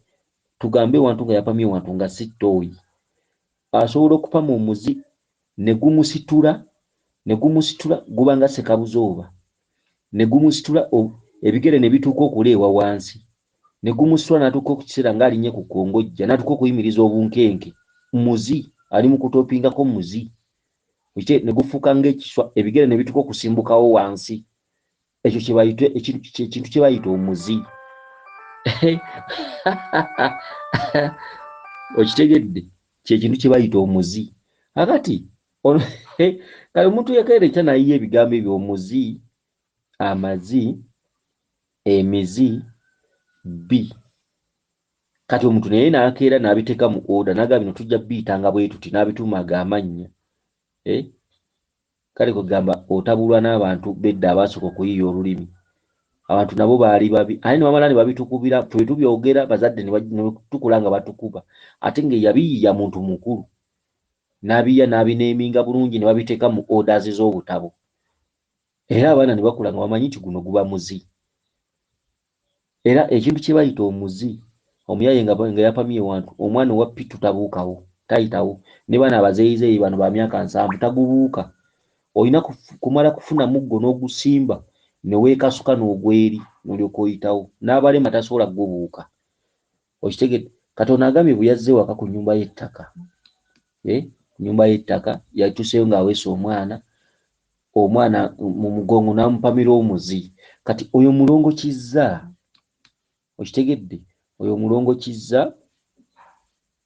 tugambe ewantu nga yapamye ewantu nga si ttooyi, asobola okupama omuzi ne gumusitula, ne gumusitula guba nga ssekabuzooba, ne gumusitula ebigere ne bituuka okuleewa wansi, ne gumusitula n'atuuka ku kiseera ng'alinnye ku kkongojja, n'atuuka okuyimiriza obunkenke. Muzi ali mu kutoopingako muzi, ne gufuuka ng'ekiswa, ebigere ne bituuka okusimbukawo wansi. Ekyo kye bayita, ekintu kye bayita omuzi. Okitegedde? Kye kintu kye bayita omuzi. Akati kale omuntu yakeera enkya n'ayiiya ebigambo ebyo, omuzi, amazi, emizi, bbi. Kati omuntu naye n'akeera n'abiteeka mu order, n'agamba bino tujja biyitanga bwe tuti, n'abituuma ago amannya. Kale kwegamba otabulwa n'abantu bedda abaasooka okuyiiya olulimi. Abantu nabo baali babi, ate ne bamala ne babitukubira, ffe tubyogera, bazadde ne tukula nga batukuba, ate ng'eyabiyiiya muntu mukulu, n'abiyiiya n'abineeminga bulungi ne babiteeka mu orders z'obutabo, era abaana ne bakula nga bamanyi nti guno guba muzi. Era ekintu kye bayita omuzi, omuyaaye nga yapamye ewantu, omwana owa pittu tabuukawo, tayitawo. Ne bano abazeeyizeeyi bano ba myaka 70 tagubuuka. Olina kumala kufuna muggo n'ogusimba ne weekasuka n'ogweri n'olyoka oyitawo. N'abalema tasobola kugubuuka. Okitegedde? Katonda agambye bwe yazze waka ku nnyumba y'ettaka, nnyumba y'ettaka yatuuseyo ng'aweese omwana, omwana mu mugongo n'amupamira omuzi. Kati oyo mulongo Kizza, okitegedde? Oyo mulongo Kizza,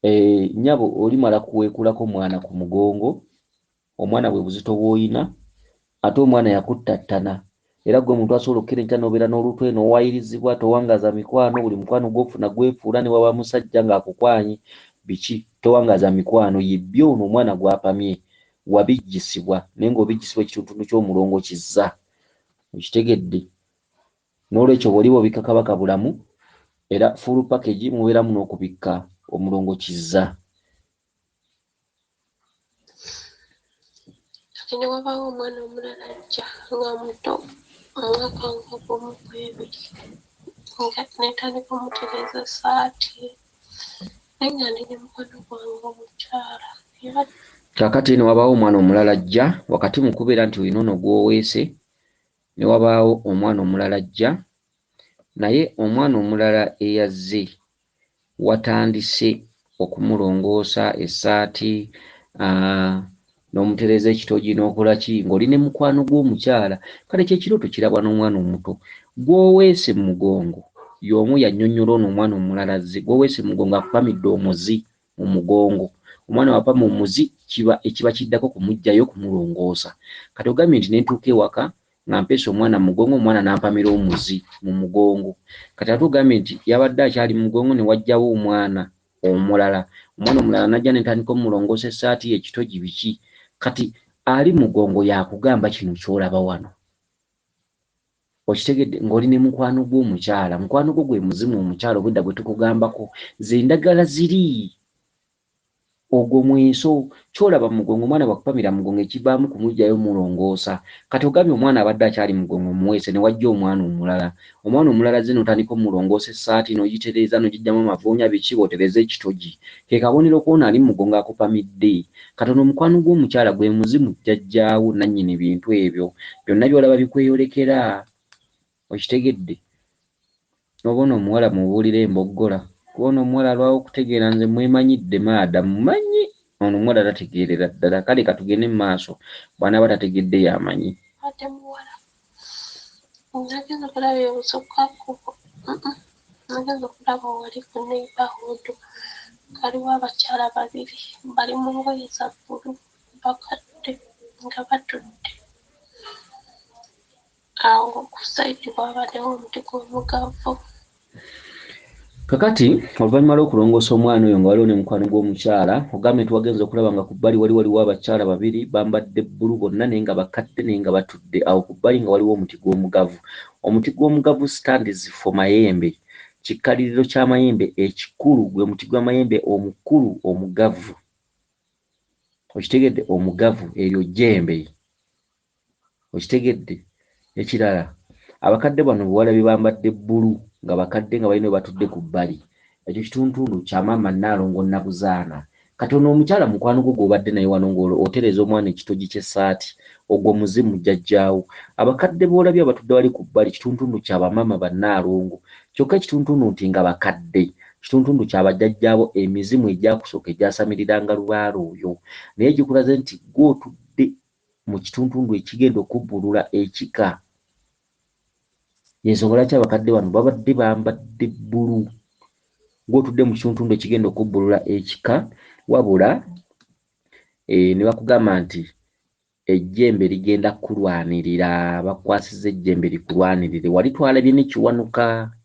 nnyabo olimala kuweekulako mwana ku mugongo, omwana bwe buzito bw'oyina, ate omwana yakuttattana. Era ggwe omuntu asobola okukera enkya n'obeera n'olutwe n'owayirizibwa, towangaza mikwano, buli mukwano gw'ofuna gwefuula, ne waba musajja ng'akukwanye biki, towangaza mikwano. Ye byo ono omwana gw'apamye wabijjisibwa, naye ng'obijjisibwa ekitundutundu ky'omulongo Kizza. Okitegedde? N'olwekyo bw'oliba obikka Kabaka Bulamu, era full package mubeeramu n'okubikka omulongo Kizza. Kati ne wabaawo omwana omulala ajja nga muto, omwaka nga gumu ku ebiri, nga ne ntandika omutereeza essaati, naye nga ndi ne mukwano gwange omukyala. Kaakati ne wabaawo omwana omulala ajja wakati mu kubeera nti olina ono gw'oweese, ne wabaawo omwana omulala ajja, naye omwana omulala eyazze watandise okumulongoosa essaati, n'omutereeza ekitogi n'okola ki, ng'oli ne mukwano gw'omukyala. Kale kye kirooto kirabwa n'omwana omuto. Gw'oweese mu mugongo y'omu yannyonnyola ono omwana omulala azze. Gw'oweese mu mugongo akupamidde omuzi mu mugongo. Omwana wapama omuzi kiba ekiba kiddako kumuggyayo kumulongoosa. Kati ogambye nti ne ntuuka ewaka nga mpeesa omwana mu mugongo, omwana n'ampamira omuzi mu mugongo. Kati ate ogambye nti yabadde akyali mu mugongo ne wajjawo omwana omulala. Omwana omulala n'ajja ne ntandika omulongoosa essaati ye, ekitogi biki. Kati ali mugongo y'akugamba kino ky'olaba wano. Okitegedde? Ng'oli ne mukwano gwo omukyala. Mukwano gwo gwe muzimu omukyala obwedda gwe tukugambako. Ze ndagala ziri. Ogwo mweso ky'olaba mu mugongo, omwana bw'akupamira mu mugongo ekivaamu kumuggyayo mulongoosa. Kati ogambye omwana abadde akyali mu mugongo omuweese ne wajja omwana omulala. Omwana omulala azze n'otandika omulongoosa essaati n'ogitereeza n'ogiggyamu amavoonya biki bw'otereeza ekitogi. Ke kabonero k'ono ali mu mugongo akupamidde. Kati ono mukwano gw'omukyala gwe muzimu jjajjaawo nannyini bintu ebyo. Byonna by'olaba bikweyolekera. Okitegedde? Oba ono omuwala mubuulire emboggola. Kuba ono omuwala alwawo okutegeera, nze mwemanyidde maada mmanyi ono omuwala tategeerera ddala. Kale katugende mu maaso, bw'anaaba tategedde y'amanyi. Ate muwala nagenze okulaba ebusukka-kkubo, nagenze okulaba wali ku neighborhood waliwo abakyala babiri bali mu ngoye za bbulu, bakadde nga batudde awo ku side wabaddewo omuti gw'omugavu. Kakati oluvannyuma lw'okulongoosa omwana oyo nga waliwo ne mukwano gw'omukyala, ogambye nti wagenze okulaba nga ku bbali wali waliwo abakyala babiri bambadde bbulu bonna naye nga bakadde naye nga batudde awo ku bbali nga waliwo omuti gw'omugavu. Omuti gw'omugavu stands for mayembe, kikaliriro ky'amayembe ekikulu, gwe muti gw'amayembe omukulu omugavu. Okitegedde? Omugavu eryo jjembe. Okitegedde? Ekirala, abakadde bano bwe walabye bambadde bbulu nga bakadde nga balina we batudde ku bbali, ekyo kituntundu kya maama Nnaalongo Nabuzaana. Kati ono omukyala mukwano gwo gw'obadde naye wano ng'otereeza omwana ekitogi ky'essaati, ogwo muzimu jjajjaawo. Abakadde b'olabye abatudde wali ku bbali kituntundu kya bamaama Bannaalongo. Kyokka ekituntundu nti nga bakadde, kituntundu kya bajjajjaabo emizimu egyakusooka egyasamiriranga lubaale oyo. Naye gikulaze nti ggwe otudde mu kituntundu ekigenda okubbulula ekika. Y'ensonga lwaki abakadde bano babadde bambadde bbulu. Ggwe otudde mu kituntundu ekigenda okubbulula ekika, wabula ne bakugamba nti ejjembe ligenda kukulwanirira, bakukwasizza ejjembe likulwanirire. Wali twalabye ne Kiwanuka,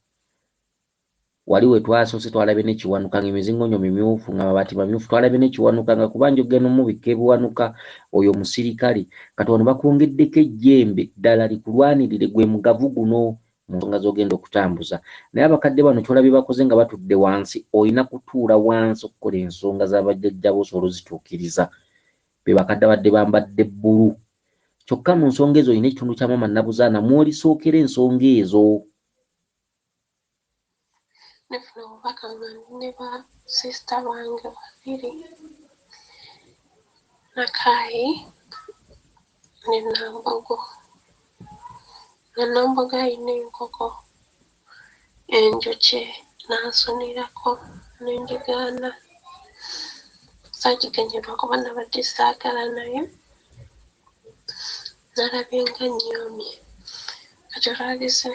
wali we twasoose twalabye ne Kiwanuka ng'emizingonyo mimyufu ng'amabaati mamyufu, twalabye ne Kiwanuka nga kubanja ogenda omubikka ebiwanuka oyo musirikale. Kati wano bakwongeddeko ejjembe ddala likulwanirire, gwe mugavu guno mu nsonga z'ogenda okutambuza. Naye abakadde bano ky'olabye bakoze nga batudde wansi, olina kutuula wansi okukola ensonga z'abajjajja bo osobola ozituukiriza. Be bakadde abadde bambadde bbulu. Kyokka mu nsonga ezo olina ekitundu kya maama Nabuzaana mw'olisookera ensonga ezo. Nefuna obubaka nga ndi ne ba sisita bange babiri, Nakaayi ne Nambogo. Nga Nambogo alina enkoko enjokye n'ansunirako ne ngigaana. Saagigenye lwakuba nabadde saagala naye nalabye nga nnyoomye. Kati olwagise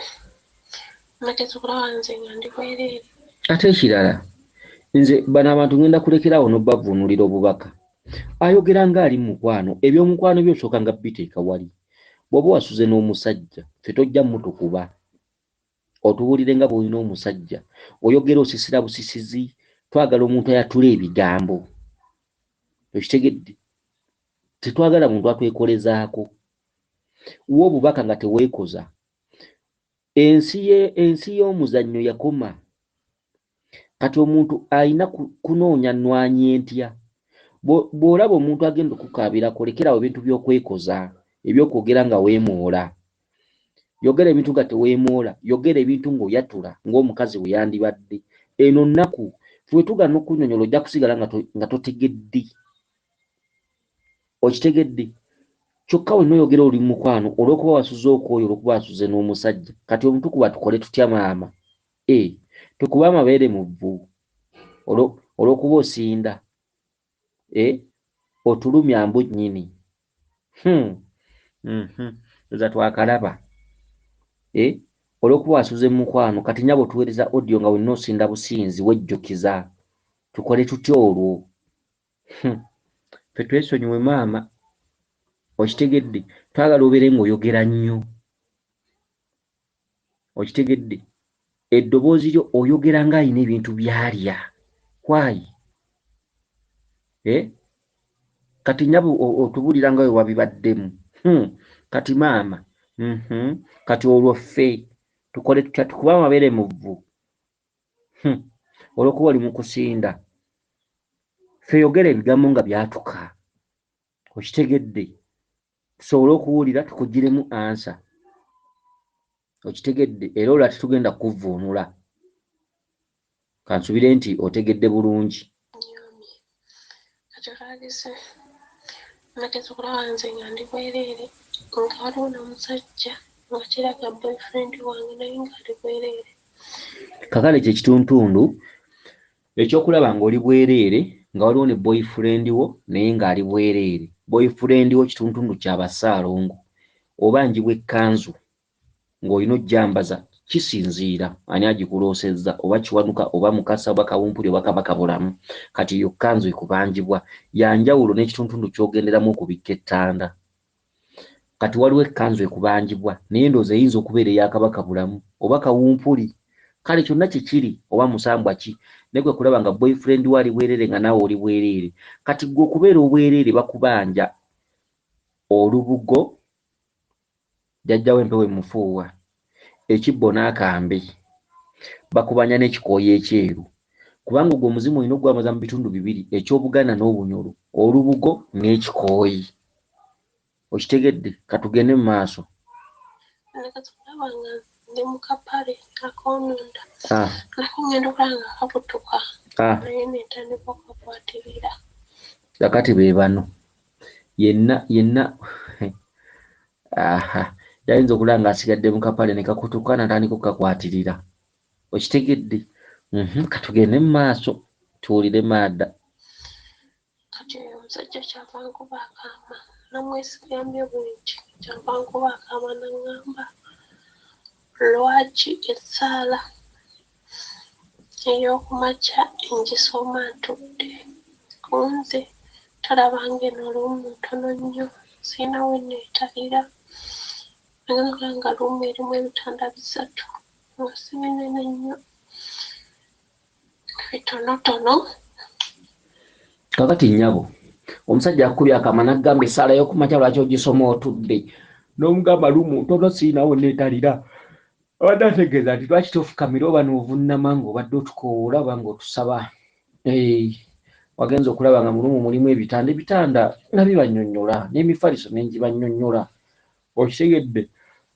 nageza okulaba nze nga ndi bwereere. Ate ekirala, nze bano abantu ngenda kulekeraawo n'obavvuunulira obubaka. Ayogera ng'ali mu mukwano, eby'omukwano byo osooka nga biteeka wali. Bw'oba wasuze n'omusajja, ffe tojja mutukuba. Otubuulire nga bw'olina omusajja. Oyogera osisira busisizi, twagala omuntu ayatula ebigambo. Okitegedde? Tetwagala muntu atwekolezaako. Wa obubaka nga teweekoza. Ensi ye ensi y'omuzannyo yakoma. Kati omuntu alina kunoonya nnwanyi entya. Bw'olaba omuntu agenda okukaabirako lekerawo ebintu by'okwekoza, ebyokwogera nga weemoola. Yogera ebintu nga teweemoola, yogera ebintu ng'oyatula ng'omukazi bwe yandibadde. Eno nnaku ffe bwe tugaana okunnyonnyola ojja kusigala nga totegedde. Okitegedde? Kyokka wenna oyogera oli mu mukwano olw'okuba wasuze okwoyo olw'okuba wasuze n'omusajja. Kati omutukuba tukole tutya maama? E, tukube amabeere mu vvu olw'okuba osinda. E, otulumya mbu nnyini. Nza twakalaba. E, olw'okuba wasuze mu mukwano kati nnyabo otuweereza audio nga wenna osinda businzi wejjukiza. Tukole tutya olwo? Ffe twesonyiwe maama. Okitegedde? Twagala obeere ng'oyogera nnyo. Okitegedde? Eddoboozi lyo oyogera ng'alina ebintu by'alya. Why? Eh? Kati nnyabo otubuulira nga bwe wabibaddemu. Kati maama. Kati olwo ffe tukole tutya? Tukube amabeere mu vvu. Olw'okuba oli mu kusinda. Ffe yogera ebigambo nga byatuka. Okitegedde? Tusobole okuwulira tukugiremu ansa. Okitegedde? Era olwo tetugenda kuvvuunula. Kansubire nti otegedde bulungi. Nnyoomye. Kati olwagise nageza okulaba nze nga ndi bwereere nga waliwo n'omusajja nga kiraga boyfriend wange naye ng'ali bwereere. Kakale kye kituntundu ekyokulaba ng'oli bwereere nga waliwo ne boyfriend wo naye ng'ali bwereere. Boyfriend wo kituntundu kya bassaalongo oba njibwa ekkanzu ng'olina ojjambaza kisinziira ani agikuloosezza oba Kiwanuka oba Mukasa oba Kawumpuli oba Kabaka Bulamu. Kati eyo kkanzu ekubanjibwa ya njawulo n'ekituntundu ky'ogenderamu okubikka ettanda. Kati waliwo ekkanzu ekubanjibwa naye ndowooza eyinza okubeera eya Kabaka Bulamu oba Kawumpuli. Kale kyonna kikiri oba musambwa ki, naye kwe kulaba nga boyfriend we ali bwereere nga naawe oli bwereere. Kati ggwe okubeera obwereere bakubanja olubugo, jjajja w'empewo emufuuwa, ekibbo n'akambe, bakubanja n'ekikooyi ekyeru. Kubanga ogwo omuzimu olina okugwamaza mu bitundu bibiri, eky'Obuganda n'Obunyoro, olubugo n'ekikooyi. Okitegedde? Katugende mu maaso. Nageza okulaba nga ndi mu kapale ak'omunda. Nako ngenda okulaba nga kakutuka. Naye ne ntandika okakwatirira. Kakati be bano. Yenna, yenna, aha, yayinza okulaba ng'asigadde mu kapale ne kakutuka n'atandika okukakwatirira. Okitegedde? Katugende mu maaso tuwulire maada. Kati oyo omusajja kyava nkuba akaama, namwesigambye bwe nti, kyava nkuba akaama n'aŋŋamba lwaki essaala ey'okumakya ngisoma ntudde. Ku nze talaba ng'eno luumu ntono nnyo, sirina we neetalira. Nagenda okulaba nga luumu erimu ebitanda bisatu nga si binene nnyo, bitonotono. Kakati nnyabo, omusajja akukubye akaama n'agamba essaala y'okumakya lwaki ogisoma otudde, n'omugamba luumu ntono sirina we neetalira. Abadde ategeeza nti lwaki tofukamira oba n'ovunnama ng'obadde otukoowoola oba ng'otusaba. Wagenze okulaba nga mu luumu mulimu ebitanda, ebitanda nga bibannyonnyola n'emifaliso ne ngibannyonnyola. Okitegedde?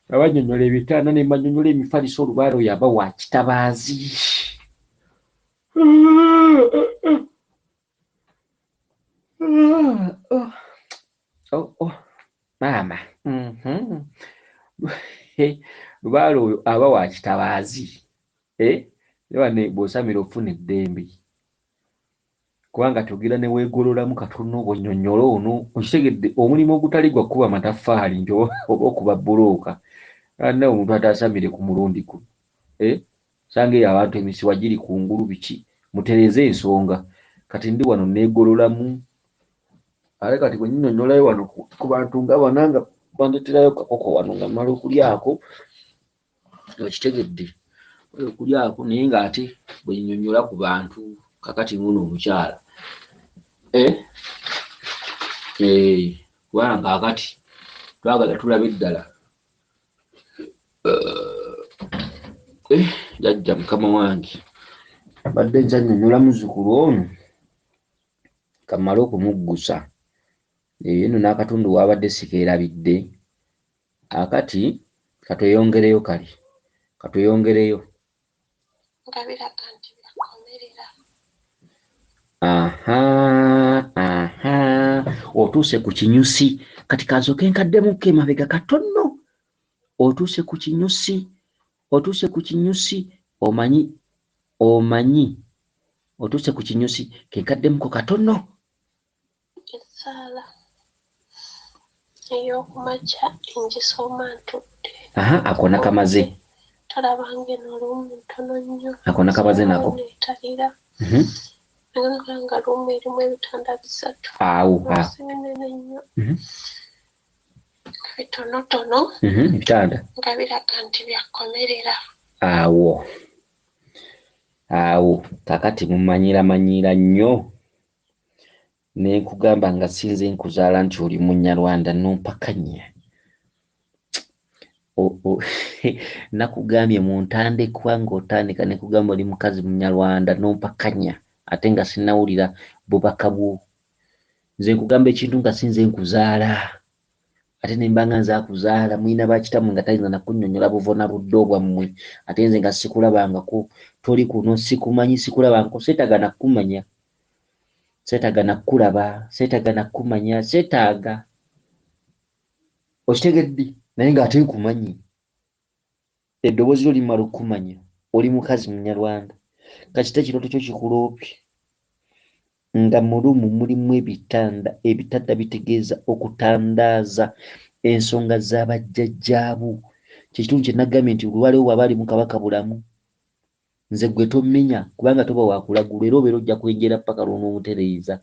Nga bannyonnyola ebitanda ne mbannyonnyola emifaliso, olubaale oyo aba wa kitabaazi. Oh, maama. Lubaale oyo aba wa kitabaazi. Naye bw'osamira ofuna eddembe. Kubanga togera ne weegololamu katono bw'onnyonnyola ono, okitegedde omulimu ogutali gwa kkuba mataffaali nti oba okuba bbulooka. Anna omuntu ataasamire ku mulundi guno. Osanga eyo abantu emisiwa giri kungulu biki, mutereeze ensonga. Kati ndi wano neegololamu. Ate kati bwe nnyonnyolayo wano ku bantu nga bano nga bandeeterayo kakoko wano nga mmala okulyako, okitegedde, okulyako naye ng'ate bwe nnyonnyola ku bantu kakati ng'ono omukyala. Kubanga kaakati twagala tulabe ddala. Jjajja mukama wange, mbadde nkyannyonnyola muzzukulu ono, kammale okumuggusa. Eyo nno n'akatundu waabadde sikeerabidde. Akati katweyongereyo kale, katweyongereyo. Nga biraga nti byakomerera. Aha, aha, otuuse ku kinyusi. Kati kansooke nkaddemuko emabega katono. Otuuse ku kinyusi, otuuse ku kinyusi, omanyi, omanyi, otuuse ku kinyusi, ke nkaddemuko katono. Essaala ey'okumakya ngisoma ntudde. Aha, ako nakamaze. Tolaba ng'eno luumu ntono nnyo. Ako nakamaze nako. Neetalira. Nagenda okulaba nga luumu erimu ebitanda bisatu. Awo, Nga si binene nnyo. Bitonotono. Ebitanda. Nga biraga nti byakomerera. Awo. Awo, kakati mumanyiramanyiira nnyo. Ne nkugamba nga sinze nkuzaala nti oli Munyarwanda n'ompakanya. Nakugambye mu ntandikwa ng'otandika ne kugamba oli mukazi Munyarwanda n'ompakanya ate nga sinnawulira bubaka bwo. Nze nkugamba ekintu nga sinze nkuzaala ate ne mba nga nze akuzaala, mulina bakitammwe nga tayinza na kunnyonnyola buvo na buddo bwammwe ate nze nga sikulabangako, toli kuno, sikumanyi, sikulabangako, seetaaga na kukumanya, seetaaga na kukulaba, seetaaga na kukumanya, seetaaga. Okitegedde? Naye ng'ate nkumanyi. Eddoboozi lyo limala okukumanya, oli mukazi Munyarwanda. Kakite ekirooto kyo kikuloopye. Nga mu luumu mulimu ebitanda, ebitanda bitegeeza okutandaaza ensonga z'abajjajjaabo. Kye kitundu kye nagambye nti olwaleero bw'aba ali mu Kabaka Bulamu, nze gwe tommenya kubanga toba wakulagula era obeera ojja kwenjera ppaka lw'onoomutereeza.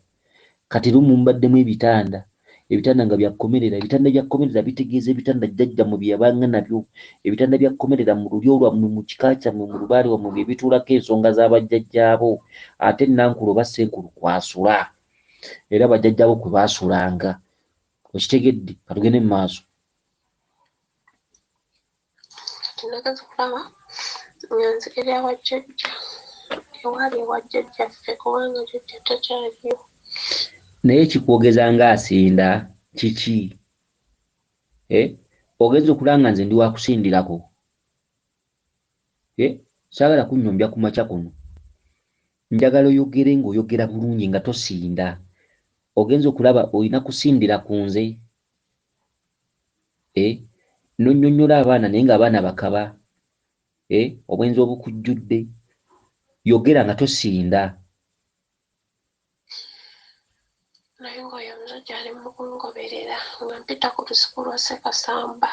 Kati lumu mubaddemu ebitanda, Ebitanda nga bya kkomerera. Ebitanda bya kkomerera bitegeeza ebitanda jjajjammwe bye yabanga nabyo. Ebitanda bya kkomerera mu lulyo lwammwe, mu kika kyammwe, mu lubaale wammwe bye bituulako ensonga za bajjajjaabo. Ate nnankulu oba ssenkulu kw'asula. Era bajjajjaabo kwe baasulanga. Okitegedde? Katugende mu maaso. Kati nageza okulaba nga nzigera ewa jjajja, ewaali ewa jjajjaffe kubanga jjajja takyaliyo. Naye kikwogeza ng'asinda kiki? Eh? Ogenze okulaba nga nze ndi wa kusindirako. Eh? Saagala kunnyombya ku makya kuno. Njagala oyogere ng'oyogera bulungi nga tosinda. Ogenze okulaba olina kusindira ku nze. Eh? N'onnyonnyola abaana naye ng'abaana bakaba. Eh? Obwenzi obukujjudde. Yogera nga tosinda. Naye ng'oyo omusajja ali mu kungoberera nga mpita ku lusuku lwa Ssekasamba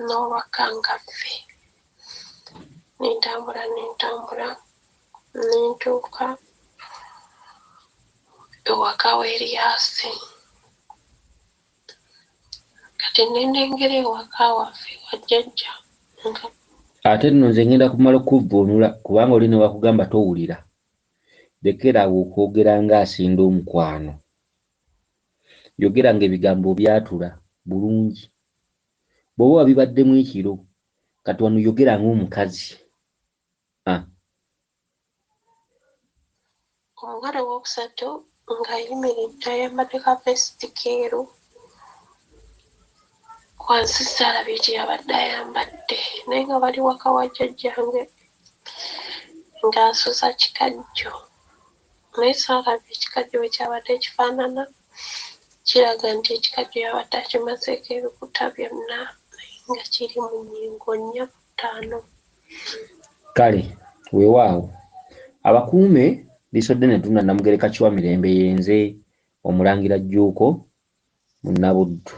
n'olwa Kangavve. Ne ntambula ne ntambula ne ntuuka ewaka w'Eriyaasi. Kati ne nnengera ewaka waffe wa jjajja nga Ate nno nze ngenda kumala okukuvvuunula kubanga oli ne wakugamba towulira. Lekera awo okwogera ng'asinda omukwano. Yogera ng'ebigambo obyatula bulungi. Bw'oba wabibaddemu ekiro, kati wano yogera ng'omukazi. Ah. Omuwala owookusatu ng'ayimiridde ayambadde ka vesiti keeru, wansi saalabye kye yabadde ayambadde naye nga bali waka wa jjajjange ng'asuza kikajjo naye saalabye ekikajjo bwe kyabadde kifaanana, kiraga nti ekikajjo yabadde akimazeeko ebikuta byonna naye nga kiri mu nnyingo nnya ku ttaano. Kale weewaawo abakuume Liisoddene Ddunda Namugereka Kiwamirembe yenze Omulangira Jjuuko Munnabuddu.